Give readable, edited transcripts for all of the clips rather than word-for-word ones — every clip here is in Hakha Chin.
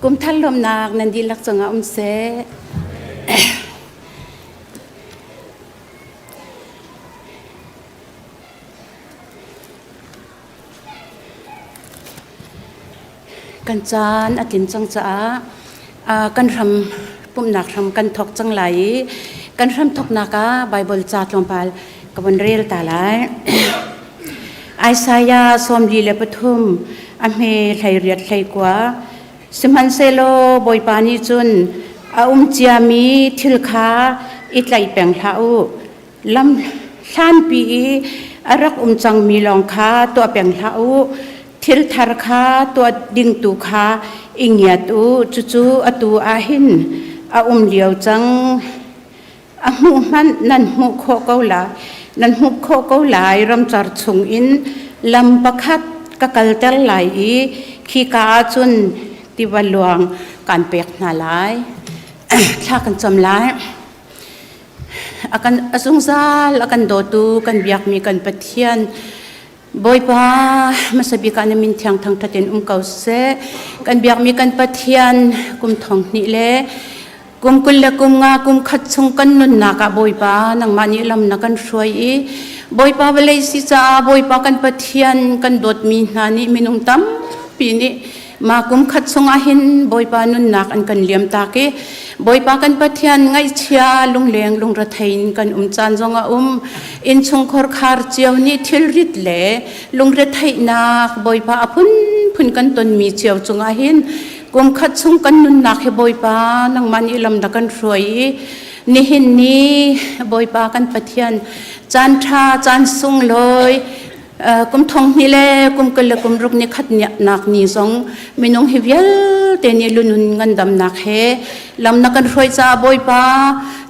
Kum thar lawmnak nan dihlak cungah um seh. Kan caan a tlin cang caah kan hram pumhnak hram kan thawk cang lai i kan hram thawknak ah Baibal ca tlawmpal ka von rel ta lai. Isaiah 43 a hme 18 21. Sihmanhsehlaw Bawipa nih cun a um ciami thil kha i tlaih peng hlah u. Lam hlanpi i a rak um cangmi lawng kha tuah peng hlah u. Thil thar kha tuah ding tu kha i ngiat u. Cucu atu ah hin a um lio cang. A hmuh hmanh nan hmuh khawh ko lai. Nan hmuh khawh ko lai. Ramcar chungin lam pakhat ka kalter lai i khika ah cun tiva luang kaan pek hna lai. Thla kan cam lai. A kan a zungzal a kan dawtu kan biakmi kan Pathian Bawipa hmasa bik ah na min thiang thangṭhat in um ko seh. Kan biakmi kan Pathian kum thong hnih le kum kul le kum nga kum khat chung kan nunnak ah Bawipa nangmah nih lam na kan hruai i Bawipa vawlei si caah Bawipa kan Pathian kan dawtmi hna nih minung tampi nih Mah kum khat chungah hin Bawipa nunnak an kan liamtak i Bawipa kan Pathian ngaihchia lungleng lungrethei in kan um caan zong a um. Innchungkhar khar cio nih thilrit le lungretheihnak Bawipa a phunphun kan tonmi cio cungah hin kum khat chung kan nunnak hi Bawipa nangmah nih lam na kan hruai i nihin ni Bawipa kan Pathian caan ṭha caan sunglawi Kum thong hnih le kum kul le kum ruk ni khat nak ni zong minung hi vialte nih lunun ngandamnak he lam na kan hruai caah Bawipa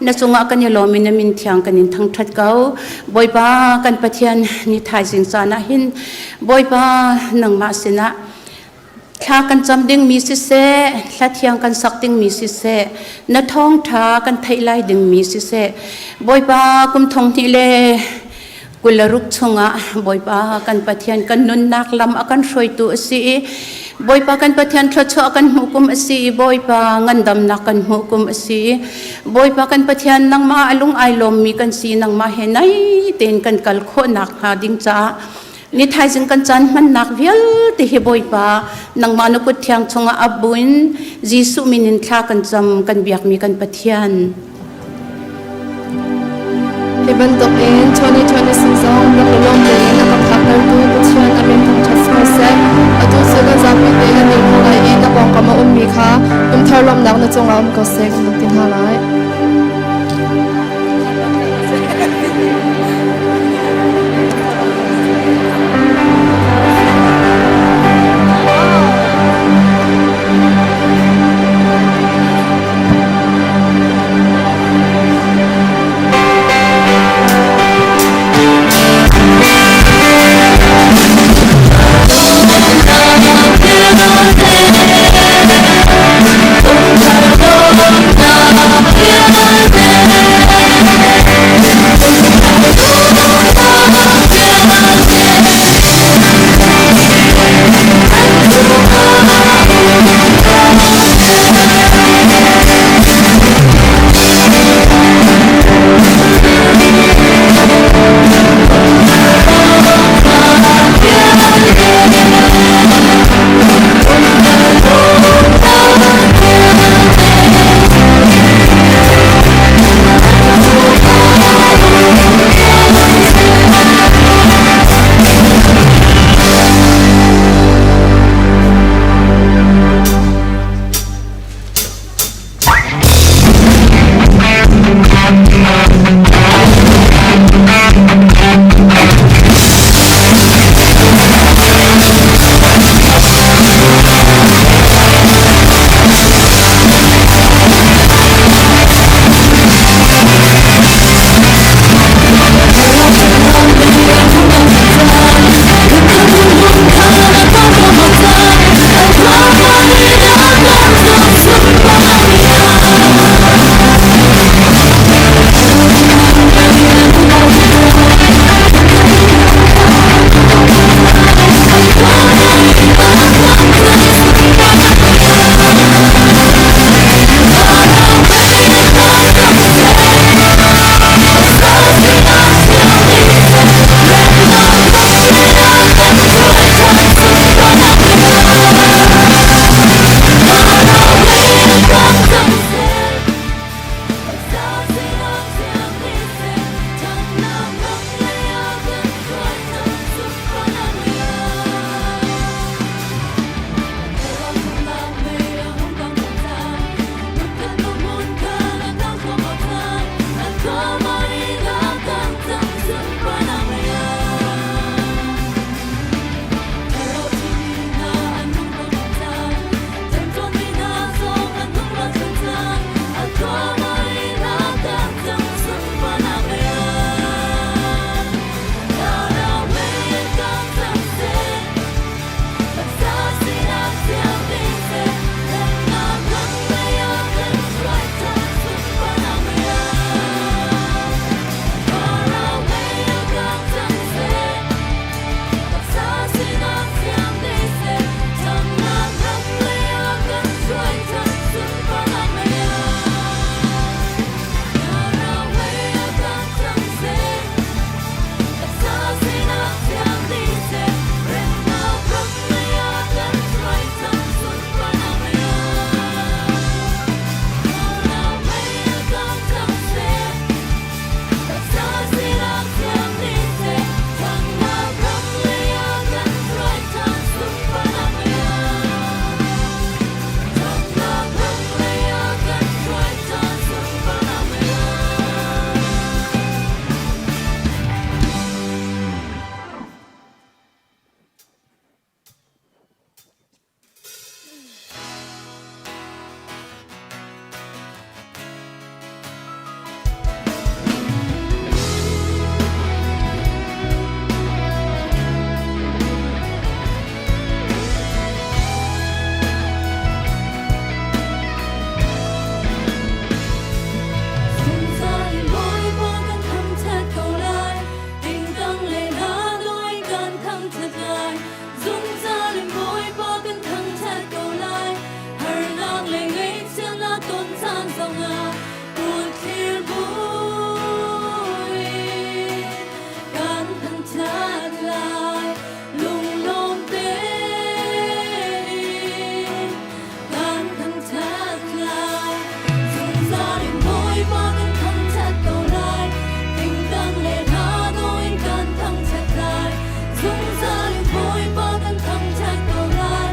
na cungah kan i lawm i na min thiang kan in thangṭhat ko. Bawipa kan Pathian ni thaizing caan ah hin Bawipa nangmah sinah thla kan cam dingmi siseh, hla thiang kan sak dingmi siseh, na thawngṭha kan theih lai dingmi siseh, Bawipa kum thong hnih le kul le ruk chungah Bawipa kan Pathian kan nunnak lam a kan hruaitu a si i Bawipa kan Pathian thluachuah kan hmuh kum a si i Bawipa ngandamnak kan hmuh kum a si i Bawipa kan Pathian nangmah a lung ai lawmmi kan si nangmah he nai tein kan kal khawhnak hnga ding caah Ni thaizing kan caan hmannak vialte hi Bawipa nangmah na kut thiang chungah ap buin Jesuh min in thla kan cam kan biakmi kan Pathian. Hi bantuk in 2026 zong laklawm tein a kan phaktertu Pathian a min thangṭhat si ko seh. Atu cu kan zapi te kan dir hna lai i na pawngkam a ummi kha kumthar lawmhnak na cungah um ko seh kan ti hna lai. caan zongah kut thlir buin kan thangṭhat lai. Lunglawm tein kan thangṭhat lai. Zungzal in Bawipa kan thangṭhat ko lai. Tingtang le hla dawh in kan thangṭhat lai. Zungzal in Bawipa kan thangṭhat ko lai.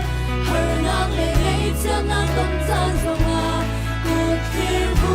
Harnak le ngaihchiatnak ton caan zongah kut thlir.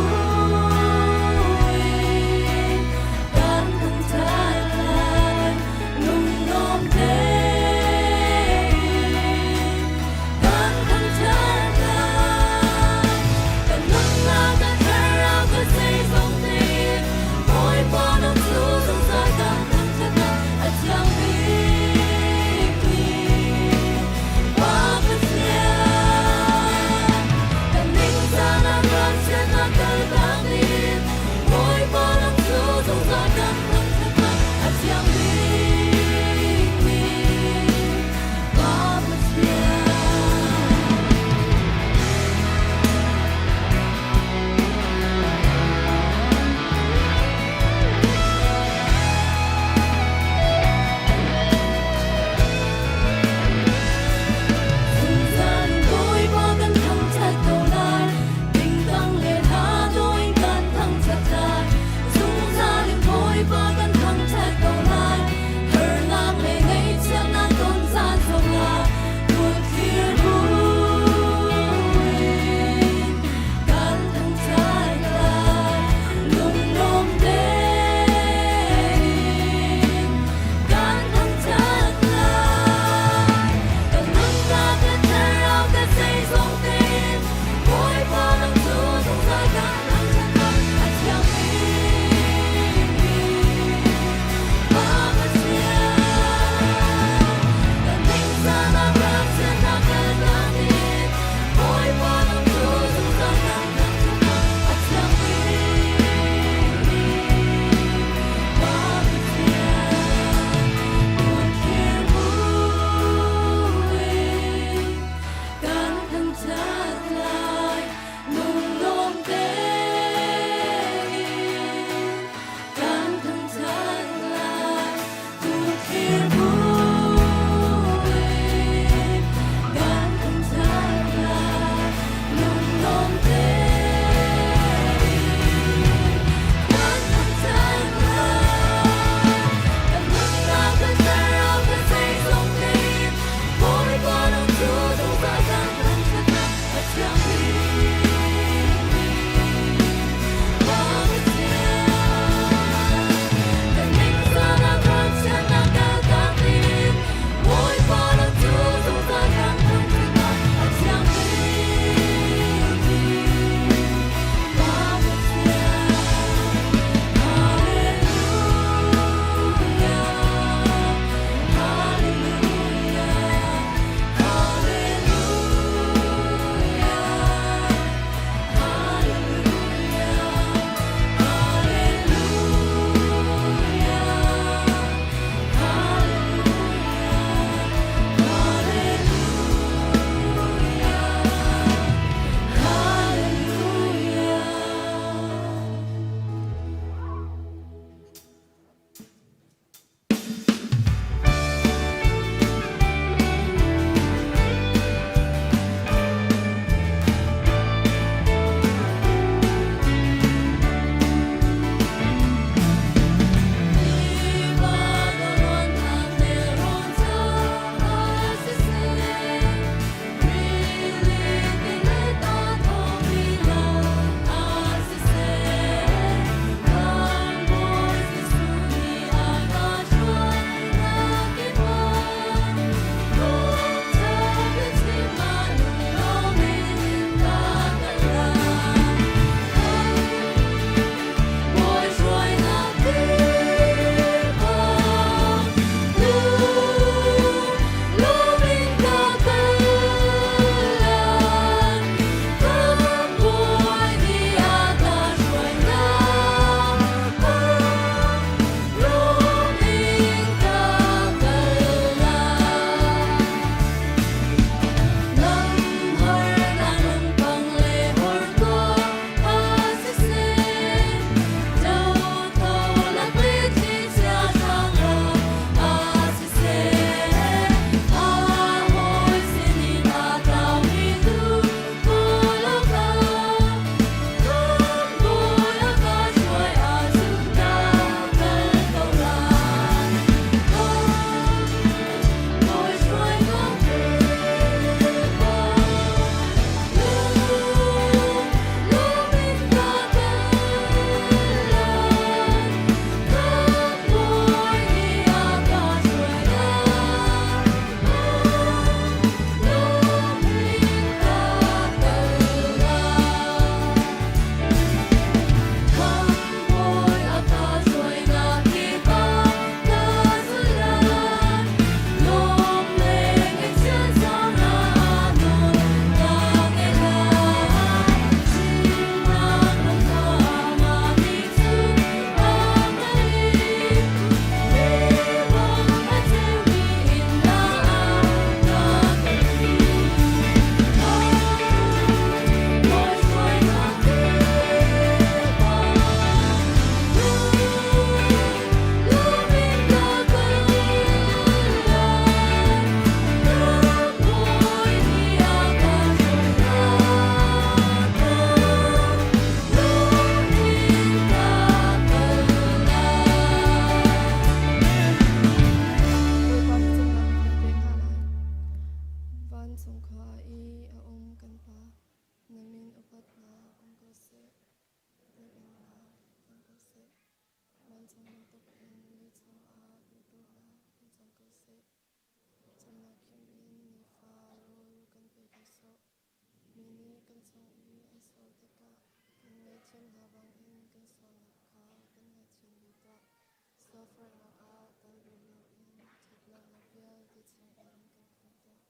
Sualforhnak ah tal rem loin ṭhatlonak vialte chungin kan khamh tuah.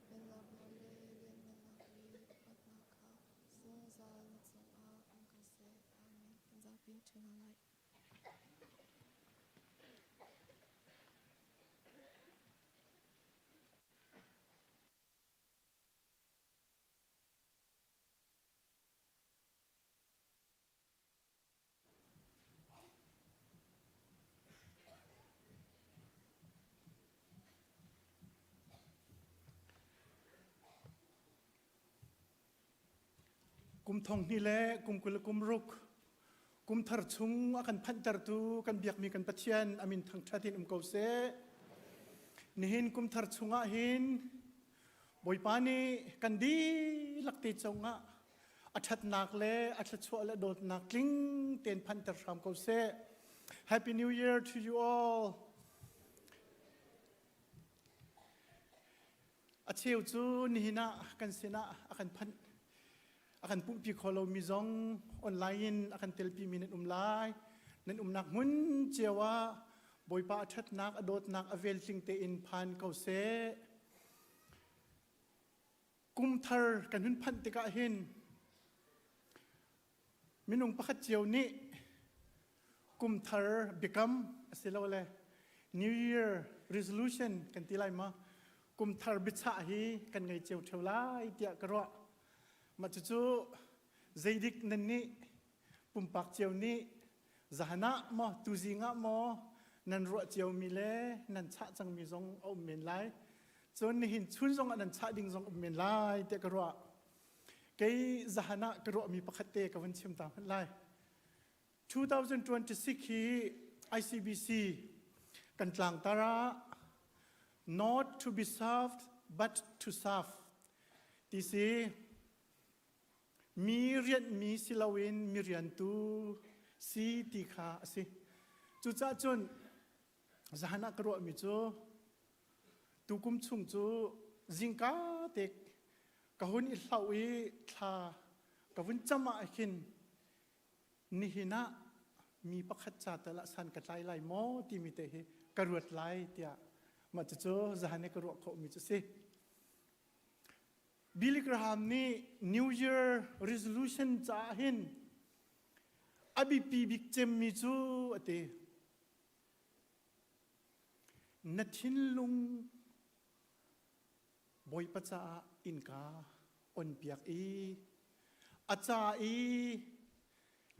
Pennak nawl le lianhngannak le upatnak kha zungzal na cungah um ko seh. Amen. Kan zapi ṭhu hna lai. Kum thong hnih le kum 20 le kum ruk kum thar chung a kan phanhtertu kan biakmi kan Pathian a min thangṭhat in um ko seh. Nihin kum thar chungah hin Bawipa nih kan dihlak te cungah a ṭhatnak le a thluachuah le dawtnak tling tein phanhter hram ko seh. Happy New Year to you all. A cheu cu nihin ah kan sinah a kan phanh a kan pumhpi kho lomi zong online in a kan telpimi nan um lai. Nan umnak hmun cio ah Bawipa a ṭhatnak, a dawtnak, a vel tling tein phan ko seh. Kum thar kan hun phanh tikah hin minung pakhat cio nih kum thar biakam asilole New Year resolution kan ti lai ma kum thar biachah hi kan ngei cio ṭheo lai tiah ka ruah. Mah cucu zeidik nan nih pumpak cio nih Zahan ah maw tuzing ah maw nan ruah ciomi le nan chah cangmi zong a um men lai. Cun nihin chun zong ah nan chah ding zong um men lai tiah ka ruah. Kei zahan ah ka ruahmi pakhat te ka vun chim ta hmanh lai. 2026 hi ICBC kan tlangtar ah not to be served but to serve ti si Mi rianhmi si loin mi riantu si ti kha a si. Cucaah cun zahan ah ka ruahmi cu tukum chung cu zingka te ka hun i hlauh i thla ka vun cam ah khin nihin ah mi pakhat ca tal ah san ka tlai lai maw timi te hi ka ruat lai tiah mah cucu zahan i ka ruah khawhmi cu si. Billy Graham nih New Year resolution caah hin a biapi bik cemmi cu a ti. Na thinlung Bawipa caah innka on piak i a ca i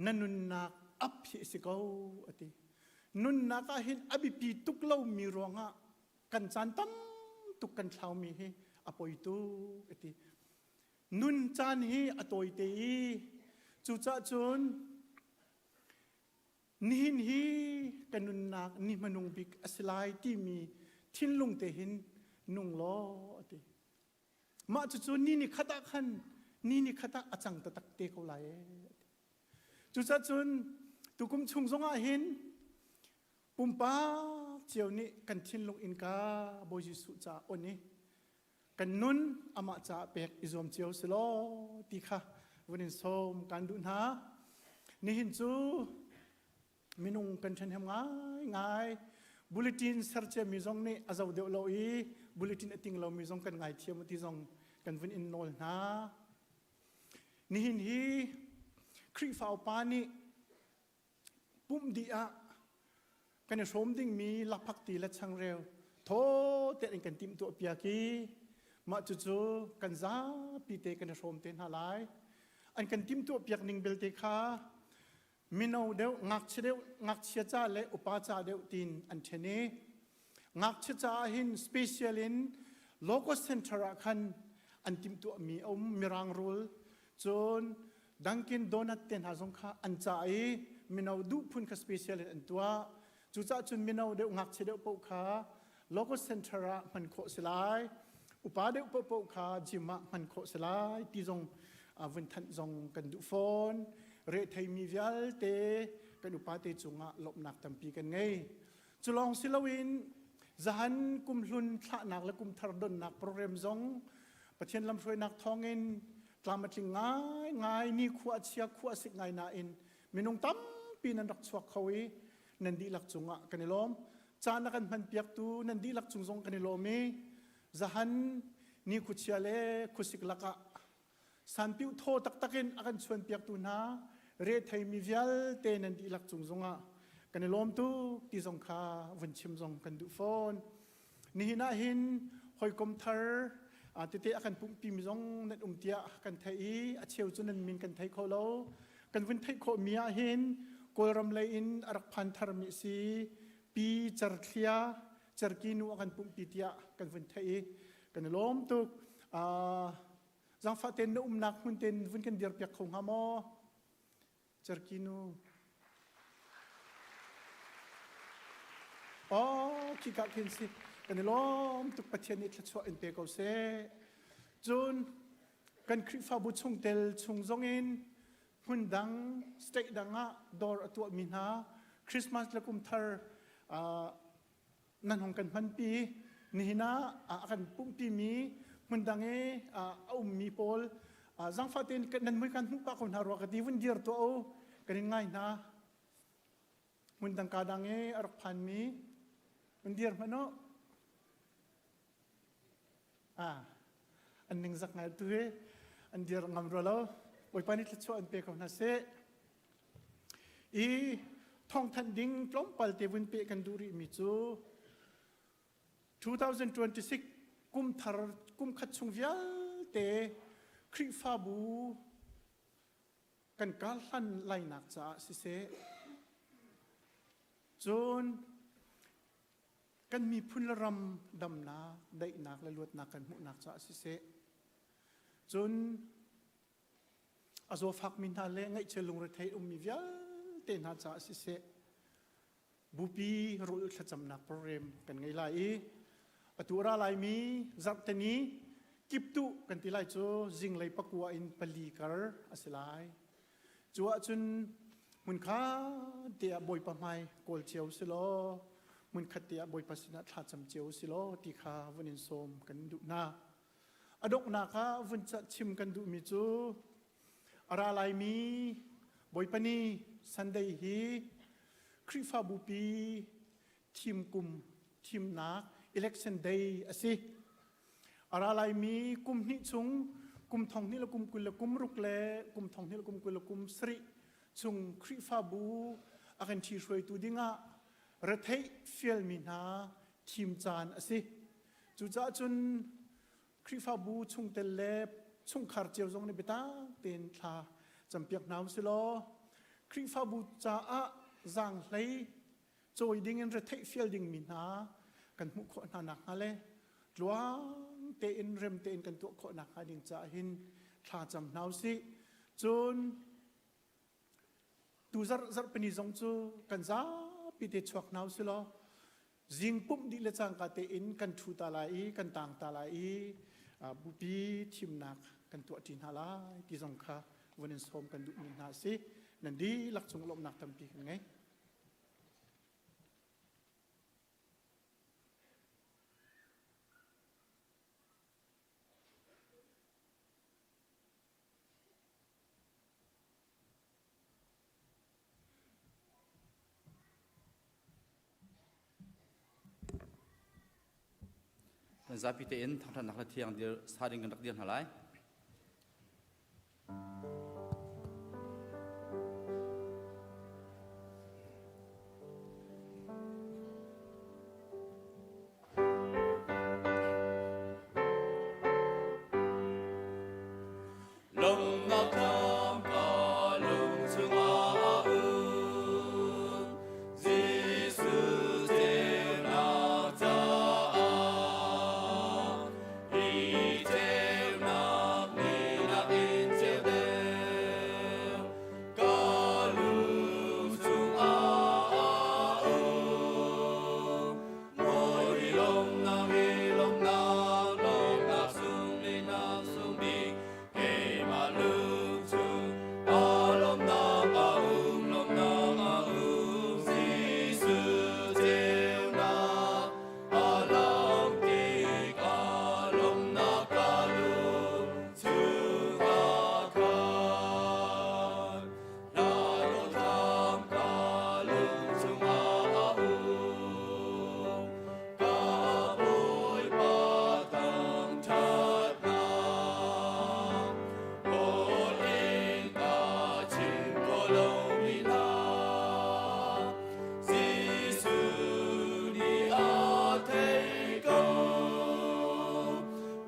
na nunnak ap hi a si ko a ti. Nunnak ah hin a biapi tuk lomi ruangah kan caan tam tuk kan thlaumi hi a poi tuk a ti. Nun caan hi a tawite i cucaah cun nihin hi ka nunnak ni hmanung bik a si lai timi thinlung te hin nung law a ti. Mah cucu ni ni khat ah khan ni ni khat ah a cang taktak te ko lai ee. Cucaah cun tukum chung zongah hin Pumpak cio nih kan thinlung innka Bawi Jesuh caah on i kan nun amah caah pek i zuam cio si law ti kha vun in sawm kan duh hna. Nihin cu minung kan ṭhenhem ngaingai. Bulletin ser ciami zong nih a zo deuh lo i bulletin a ting lomi zong kan ngaithiam ti zong kan vun in nawl hna. Nihin hi Khrihfa upa nih Pumh dih ah kan i hrawm dingmi lakphakti le changreu thaw tein kan timhtuah piak i mah cucu kan zapi te kan i hrawm te hna lai. An kan timhtuah piak ning belte kha mino deuh, ngakchia deuh, ngakchia ca le upa ca deuh tiin an ṭhen i ngakchia caah hin special in Logos Center ah khan an timhtuahmi a um mirang rawl Cun Dunkin Donut te hna zong kha an cah i mino duh phun kha special in an tuah. Cucaah cun mino deuh ngakchia deuh paoh kha local center ah hman khawh si lai. Upa deuh paohpaoh kha gym ah hman khawh si lai ti zong vun thanh zong kan duh fawn. Retheimi vialte kan upa te cungah lawmhnak tampi kan ngei. Cu lawng si loin zahan kumhlun thlahnak le kumthar donnak program zong Pathian lamhruainak thawngin tlam a tling ngaingai ni khua a chia khua a sik ngai nain minung tampi nan rak chuak kho i Nan dihlak cungah kan i lawm. Caan a kan hmanpiaktu nan dihlak cung zong kan i lawm i zahan ni khuachia le khuasik lakah sanpiuh thaw taktak in a kan chuanpiaktu hna rethei mi vialte nan dihlak cung zongah kan i lawm tuk ti zong kha vun chim zong kan duh fawn. Nihin ah hin hawikom thar tete a kan pumhpi mi zong nan um tiah kan theih i a cheu cu nan min kan thei kho lo. Kan vun theih khawh mi ah hin Kawlram lei in a rak phan thar mi si Pi Certhlia Cerki nu a kan pumhpi tiah kan vun theih i kan i lawm tuk. Zaangfah tein na umnak hmun tein vun kan dir piak kho hnga maw? Cerki nu. Oh, khika khin si. Kan i lawm tuk Pathian nih thluachuah in pe ko seh. Cun kan Khrihfabu chungtel chung zongin hmun dang state dang ah dawr a tuahmi hna Christmas le kum thar nan hong kan hmanpi nihin ah a kan pumhpimi hmun dang i a ummi pawl zangfah tein nan mui kan hmuh pah ko hna rua ka ti vun dir tuah u kan in ngai hna hmun dang ka dang i a rak phanmi vun dir hmanh u ah an ningzak ngai tu hi an dir ngam rua lo Bawipa nih thluachuah an pe ko hna seh I thawngthanh ding tlawmpal te vun peh kan duh rihmi cu 2026 kum thar kum khat chung vialte Khrihfabu kan kar hlan lainak caah siseh cun kan miphun le ram damnak daihnak le luatnak kan hmuhnak caah siseh cun A zawfakmi hna le ngaihchia lungrethei ummi vialte hna caah siseh, bupi rawl thlacamnak program kan ngei lai i atu a ra laimi zarhteni kiptuh kan ti lai cu zinglei pakua in pali kar a si lai. Cu ahcun hmunkha te ah Bawipa hmai kawl cio si law hmunkhat te ah Bawipa sinah thlacam cio si law ti kha vun in sawm kan duh hna. A donghnak ah vun chim kan duhmi cu a ra laimi Bawipa ni Sunday hi Khrihfabupi thim kum thimnak election day a si. A ra laimi kum hnih chung kum thong hnih le kum 20 le kum ruk le kum thong hnih le kum 20 le kum sarih chung Khrihfabu a kan ṭhihruaitu dingah retheih fialmi hna thim caan a si. Cucaah cun Khrihfabu chungtel le chungkhar cio zong nih biatak tein thla campiak hna usih law Khrihfabu caah zaanghlei cawi dingin retheih fial dingmi hna kan hmuh khawh hna nakhnga le tluang tein rem tein kan tuah khawh nakhnga ding caah hin thla cam hna usih. Cun tu zarh zarhpini zong cu kan zapi te chuak hna usih law Zing pumh dih le cangka tein kan ṭhu ta lai i kan tang ta lai i bupi thimnak kan tuah ṭi hna lai ti zong kha vun in sawm kan duhmi hna a si. Nan dihlak cung lawmhnak tampi kan ngei. Kan zapi tein thangṭhatnak hla thiang dir sa ding kan rak dir hna lai. Lawmhnak thawng ka lung chungah a um, Jesuh ceunak caah. Hi ceunak lomi hna. Jesuh nih a thei ko.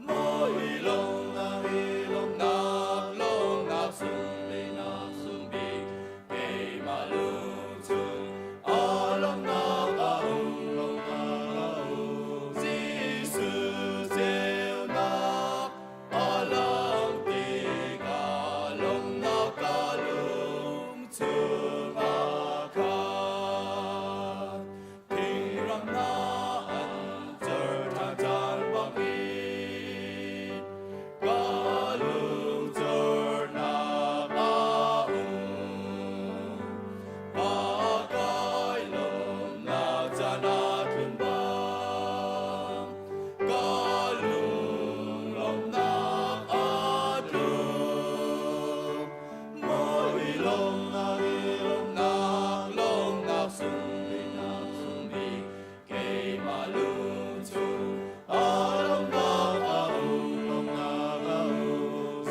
Mawi lawmnak i lawmnak, lawmnak sunlawinak sung bik, keimah lung chung a lawmnak a um, lawmnak a um. Jesuh ceunak a lang tikah lawmnak ka lung chungah khan thingram hna an cer ṭhan caan bangin ka lung cernak a um. Pa kai lawmnak caan a tlun bang ka lung lawmnak a tlung. Mawi lawmnak i lawmnak, lawmnak sungnak sung bik, keimah lung chung a lawmnak a um, lawmnak a um.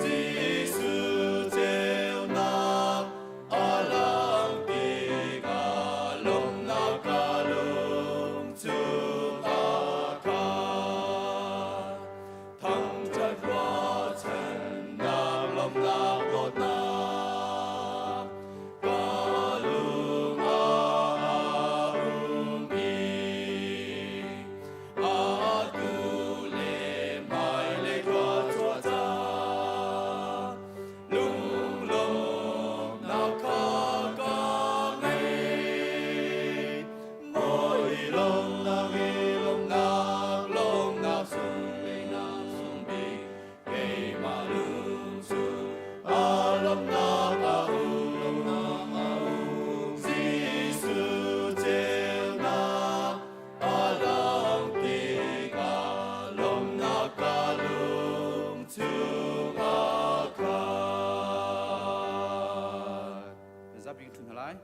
Jesuh ceunak a lang tikah lawmnak ka lung chung a khat. Thangṭhat ruahchannak lawmhnak dawtnak ka lung ah a um i atu le hmailei thluachuah caan lunglawmhnak kha ka ngei. Mawi lawmnak i lawmhnak, lawmhnak sunlawinak sung bik, keimah lung chung aa lawmhnak a um, lawmhnak a um. Jesuh ceunak a lang tikah lawmhnak ka lung chung a khat. Zapi kan ṭhu hna lai.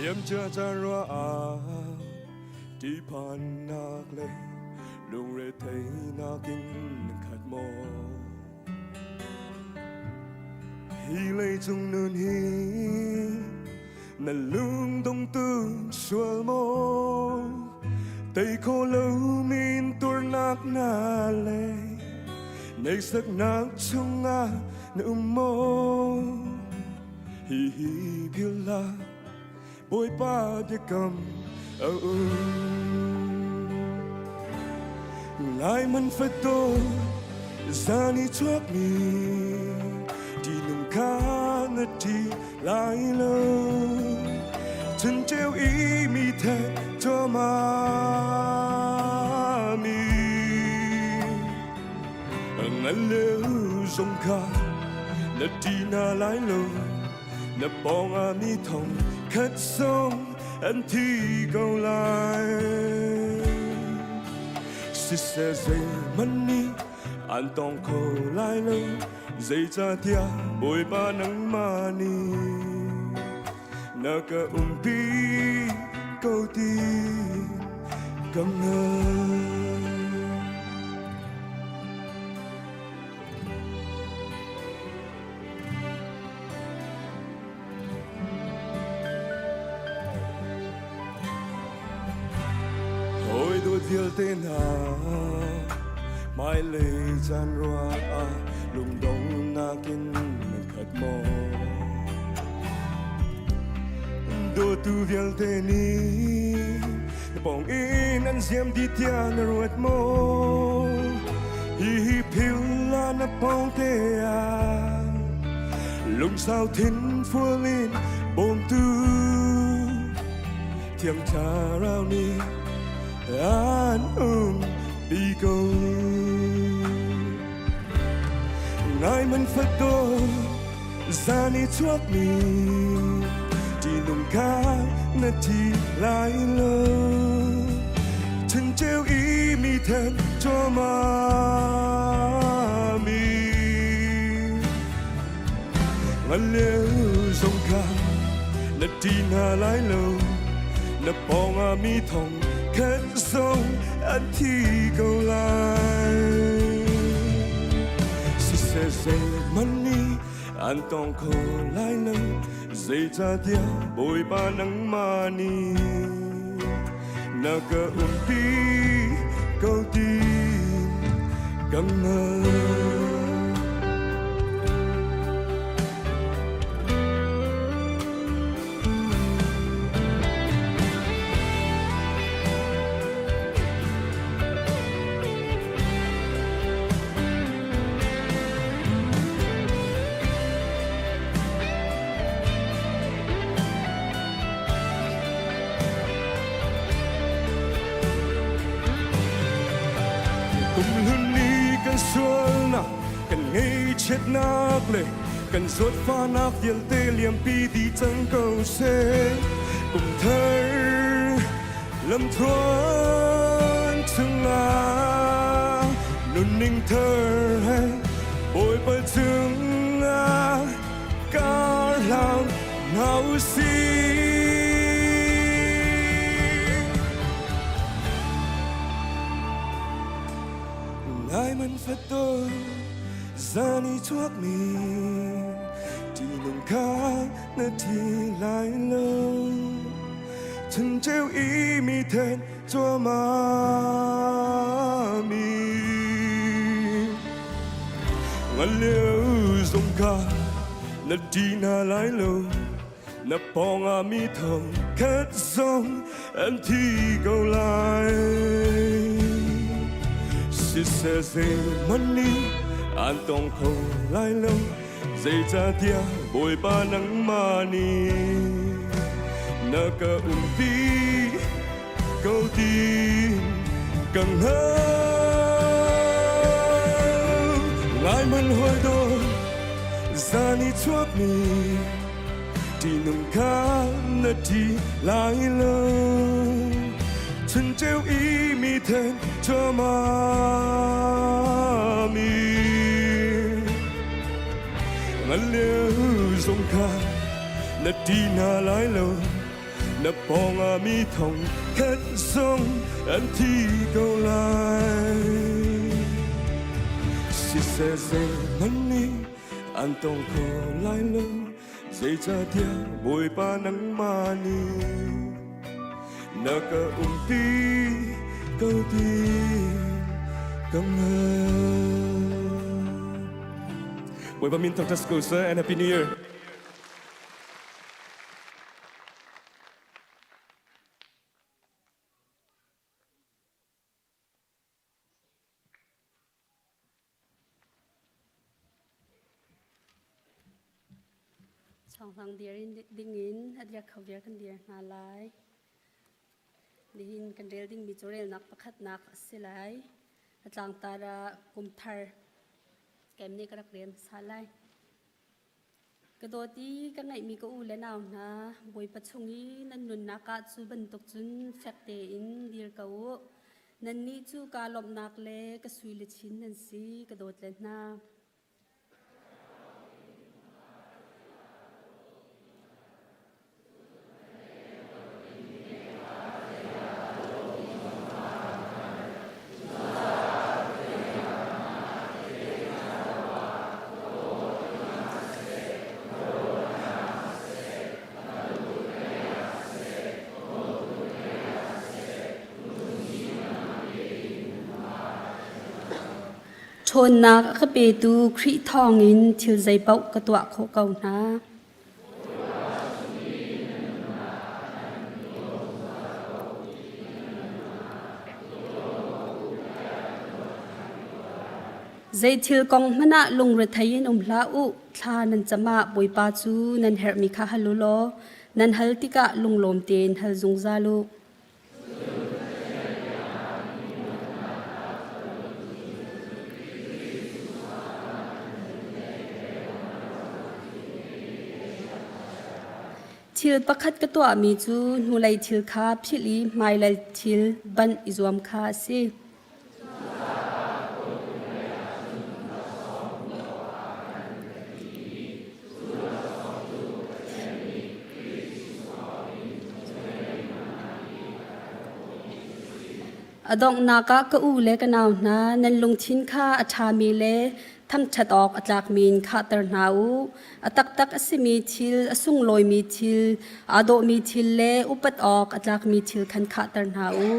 Liamcia caan ruah ah ṭihphannak le lungretheihnak in khat maw? Hi leicung nun hi na lungdong tu sual maw? Tei kho lomi in tuarnak na le neihsaknak chungah na um maw? Hihi philh hlah Bawipa biakam a um. Ngai man fado zan i chuakmi ṭihnung kha na ṭih lai lo. Chun ceu i mi the cuahmahmi ngan leu zong kha na ṭih hna lai lo. Na pawngah mi thong khat zong an thi ko lai. Siseh zeihmanh nih an tawng kho lai lo, zeicahtiah Bawipa nangmah nih na ka umpi ko ti ka hngalh. Hawi dawt vialte hna hmailei caan ruah ah lungdongnak in nan khat maw? Dawtu vialte nih na pawng in an ziam dih tiah na ruat maw? Hihi phil la na pawng te ah lungsau thin fual in bawmtu Thiang Thlarau nih an um pi ko. Ngai man fat zan i chuakmi ṭihnung kha na thi lai lo. Chun-ceu i mi then cuahmahmi ngan lio zong kha na ṭi hna lai lo. Na pawngah mi thong khat zong an thi ko lai. Siseh zeihmanh nih an tong kho lai lo, zeicahtiah Bawipa nangmah nih na ka umpi ko ti ka hngalh. Kum hlun ni kan sualnak kan ngaihchiatnak le kan zawtfahnak vialte liampi dih cang ko seh. Kum thar lamthluan chungah nunning thar he Bawipa cungah kar hlang hna u sih. Ngai man fat zan i chuakmi ṭihnung kha na thi lai lo. Chun-ceu i mi then cuahmahmi ngan lio zong kha na ṭih hna lai lo. Na pawngah mi thong khat zong an thi ko lai. Siseh zeihmanh nih an tong kho lai lo, zeicahtiah Bawipa nangmah nih na ka umpi ko ti ka hngalh. Ngai hmanh hawi dawt zan i chuakmi ṭihnung kha na ṭi lai lo. Chun-ceu i mi then cuahmahmi ngan lio zong kha na ṭi hna lai lo. Na pawngah mi thong khat zong an thi ko lai. Siseh zeihmanh nih an tong kho lai lo, zeicahtiah Bawipa nangmah nih na ka umpi ko ti ka hngalh. Bawipa min thangṭhat si ko seh and Happy New Year. Chawnghlang dir in dingin a dir kho viar kan dir hna lai. Nihin kan rel dingmi cu relnak pakhatnak a si lai. A tlangtar ah kum thar kem nih ka rak rel hmasa lai. Ka dawt i ka ngeihmi ka u le nau hna, Bawipa chung i nan nunnak ah cu bantuk cun fek tein dir ko u. Nannih cu kaa lawmhnak le ka sui luchin nan si, ka dawt le hna. Ṭhawnnak a ka petu Khrih thawngin thil zeipaoh ka tuah khawh ko hna. Zei thil kong hmanh ah lungrethei in um hlah u. Thla nan cam ah Bawipa cu nan herhmi kha hal u law nan hal tikah lunglawm tein hal zungzal u. Thil pakhat ka tuahmi cu hnulei thil kha philh i hmailei thil banh i zuam kha a si. A donghnak ah ka u le ka nau hna, nan lungthin kha a ṭhami le thangṭhat awk a tlakmi in khahter hna u. A taktak a simi thil, a sunglawimi thil, aa dawhmi thil le upat awk a tlakmi thil khan khahter hna u.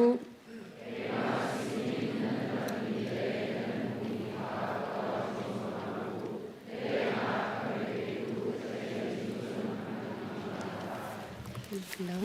Hello.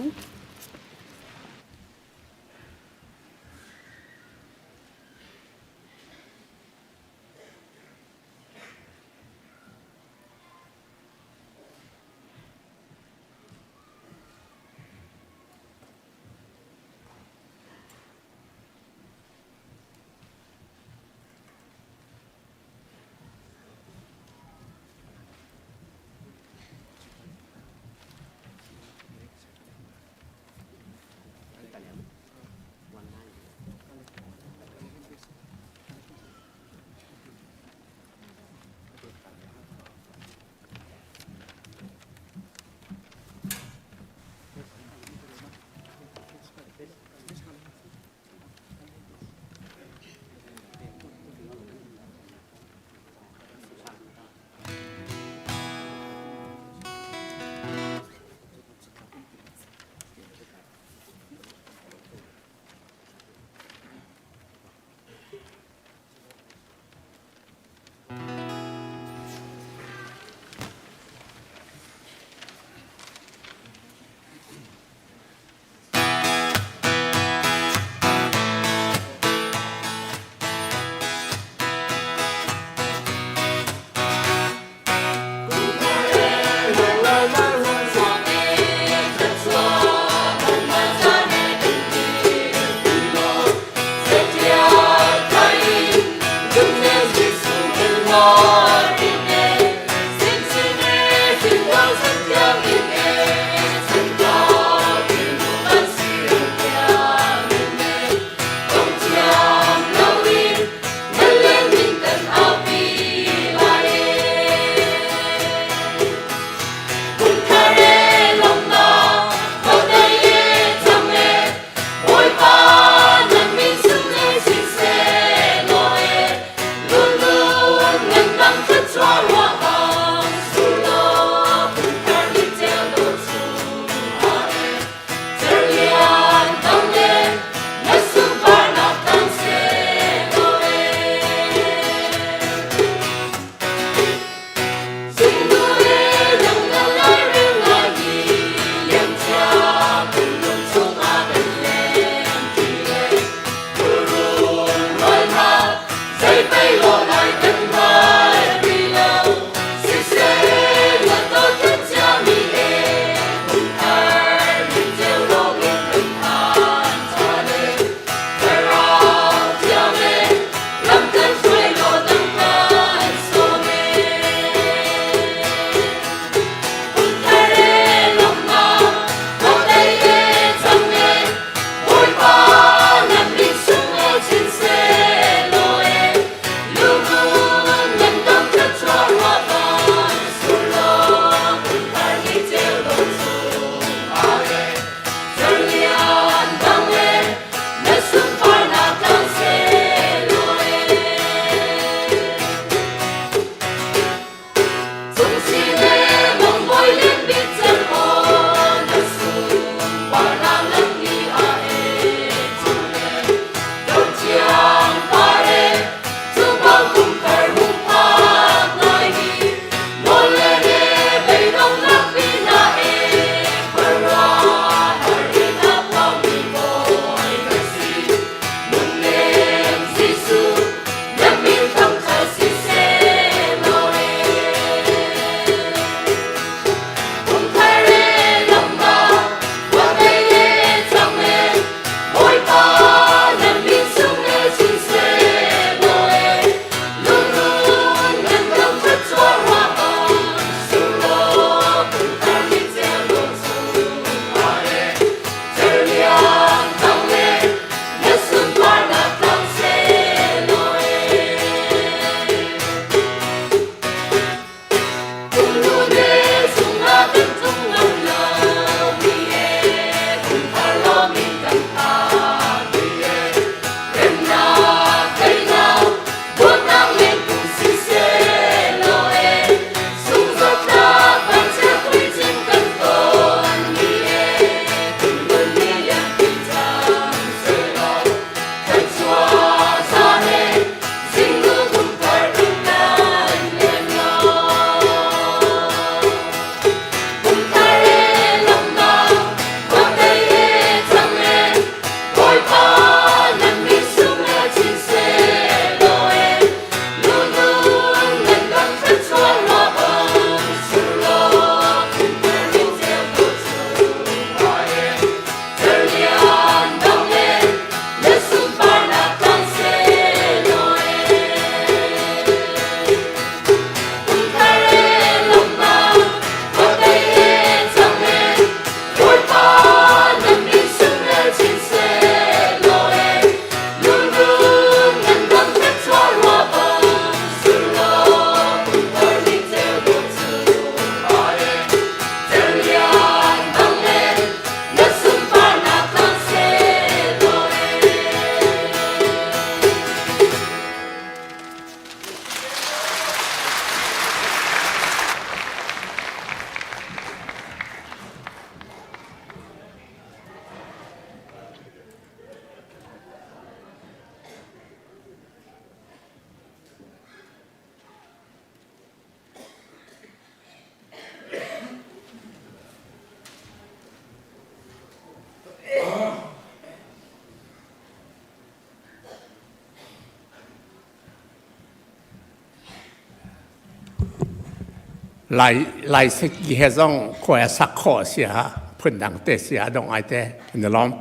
Lai Lai seki he zong khuai a sak khawh a si ah phundang te si ah dong ai te kan i lawm.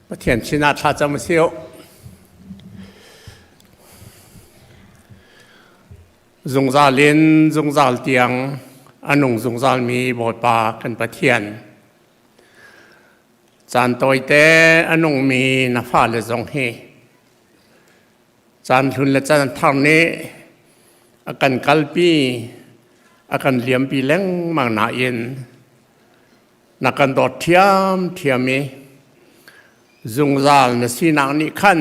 Pathian sinah thla cam a si u. Zungzal in zungzal tiang a nung zungzalmi Bawipa kan Pathian. Caan tawite a nungmi na fale zong hi caan hlun le caan thar nih a kan kalpi a kan liampi lengmang nain na kan dawt ṭhiamṭhiam i zungzal na sinak nih khan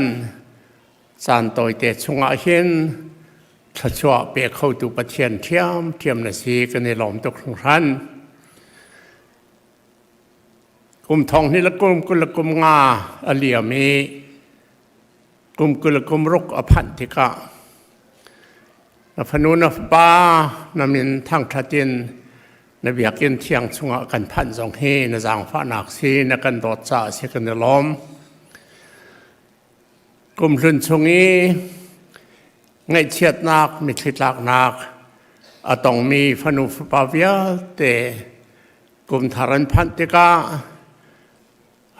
caan tawite chungah hin thluachuah pe khotu Pathian ṭhiamṭhiam na si kan i lawm tuk hringhran. Kum thong hnih le kum 20 le kum nga a liam i kum 20 le kum ruk a phanh tikah na fanu na fapa na min thangṭhat in na biakinn thiang chungah kan phanh zong hi na zaangfahnak si na kan dawt caah si kan i lawm. Kum hlun chung i ngaihchiatnak mitthli tlaknak a tongmi fanu fapa vialte kum thar an phanh tikah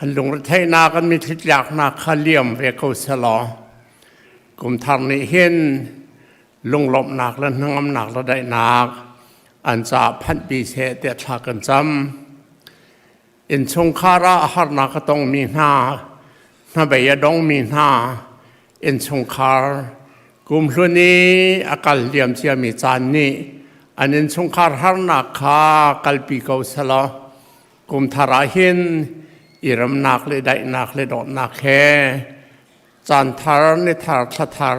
an lungretheihnak an mitthli tlaknak kha liam ve ko selaw kum thar nih hin lunglawmhnak le hnangamnak le daihnak an caah phanhpi seh tiah thla kan cam. Innchungkhar ah harnak a tongmi hna, hnabei a dongmi hna, innchungkhar kumhlun i a kal liam ciami caan nih an innchungkhar harnak kha kalpi ko selaw kumthar ah hin i remnak le daihnak le dawtnak he caan thar ni thar thla thar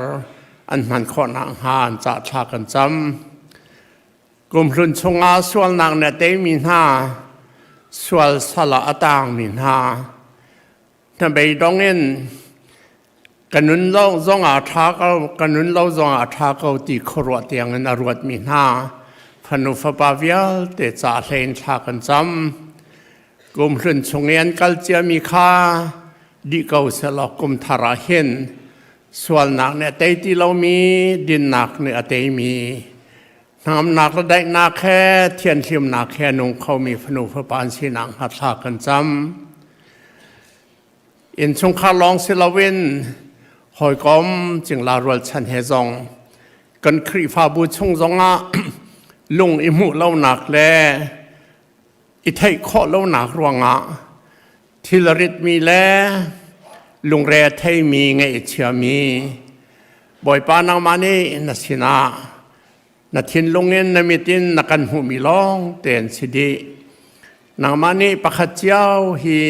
an hman khawh nakhnga an cah thla kan cam. Kumhlun chungah sualnak na teimi hna, sual sal ah a taangmi hna, hnabei in ka nun lo zongah ṭha ko, ka nun lo zongah ṭha ko ti khuaruah tiangin a ruatmi hna, fanu fapa vialte ca hlei in thla kan cam. Kumhlun chung i an kal ciami kha dih ko sehlaw kum thar ah hin sualnak nih a tei ti lomi, dinnak nih a teimi, hnangamnak le daihnak he thianhlimnak he a nung khomi fanu fapa an sinak hnga thla kan cam. Innchungkhar lawng si loin hawikom cingla rualchan he zong kan Khrihfabu chung zongah lung i hmuh lonak le i theih khawh lonak ruangah thil a ritmi le lungre a theimi ngaihchiami Bawipa nangmah nih na sinah na thinlung in na mit in na kan hmuhmi lawng te an si dih. Nangmah nih pakhat cio hi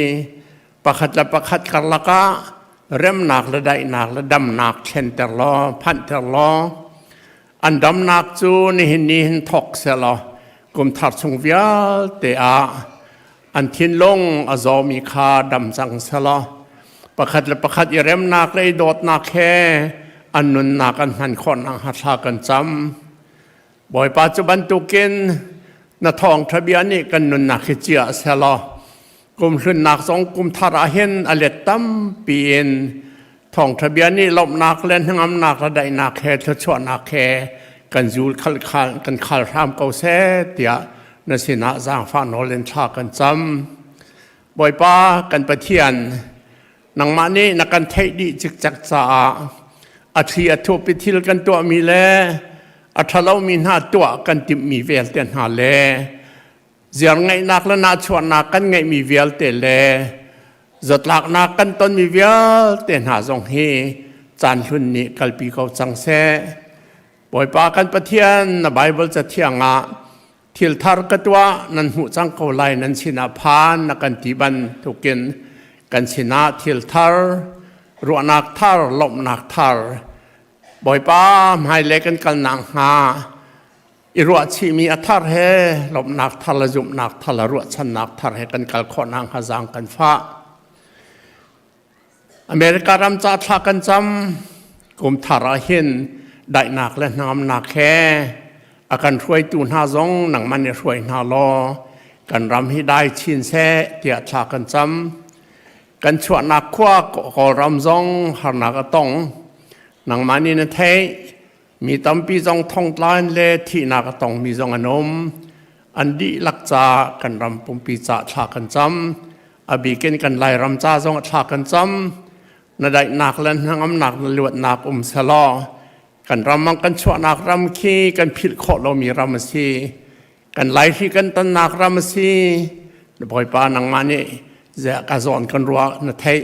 pakhat le pakhat karlak ah remnak le daihnak le damnak thlenter law phanhter law an damnak cu nihin ni hin thawk sehlaw kum thar chung vialte ah an thinlung a zawmi kha dam cang sehlaw pakhat le pakhat i remnak le i dawtnak he an nunnak an hman khawh nakhnga thla kan cam. Bawipa cu bantukin na thawngṭha bia nih kan nunnak hi chia sehlaw kum hlunnak zong kum thar ah hin a let tampi in thawngṭha bia nih lawmhnak le hnangamnak le daihnak he thluachuahnak he kan zul khal khal kan khal hram ko seh tiah na sinah zaangfah nawl in thla kan cam. Bawipa kan Pathian nangmah nih na kan theih dih cikcek caah a thli a thupi thil kan tuahmi le a ṭhalomi hna tuah kan timhmi vialte hna le ziar ngeihnak le nahchuahnak kan ngeihmi vialte le zatlaknak kan tonmi vialte hna zong hi caan hlun nih kalpi ko cang seh. Bawipa kan Pathian na Baibal cathiang ah thil thar ka tuah nan hmuh cang ko lai nan sinah phan na kan ti bantukin kan sinah thil thar ruahnak thar lawmhnak thar Bawipa hmailei kan kalnak hnga i ruahchihmi a thar he lawmhnak thar le zumhnak thar le ruahchannak thar he kan kal khawh nakhnga zaang kan fah. America ram ca thla kan cam kum thar ah hin daihnak le hnangamnak he a kan hruaitu hna zong nangmah nih hruai hna law kan ram hi dai chin seh tiah thla kan cam. Kan chuahnak khua Kawlram zong harnak a tong. Nangmah nih na theih. Mi tampi zong thongtla in le thihnak a tongmi zong an um. An dihlak ca kan ram pumpi ca thla kan cam. A bikin kan Lairam ca zong thla kan cam. Na daihnak le hnangamnak na luatnak um selaw kan ram ah kan chuahnak ram khi kan philh khawh lomi ram a si. Kan Laihri kan tonnak ram a si. Bawipa nangmah nih ka zawn kan ruah na theih.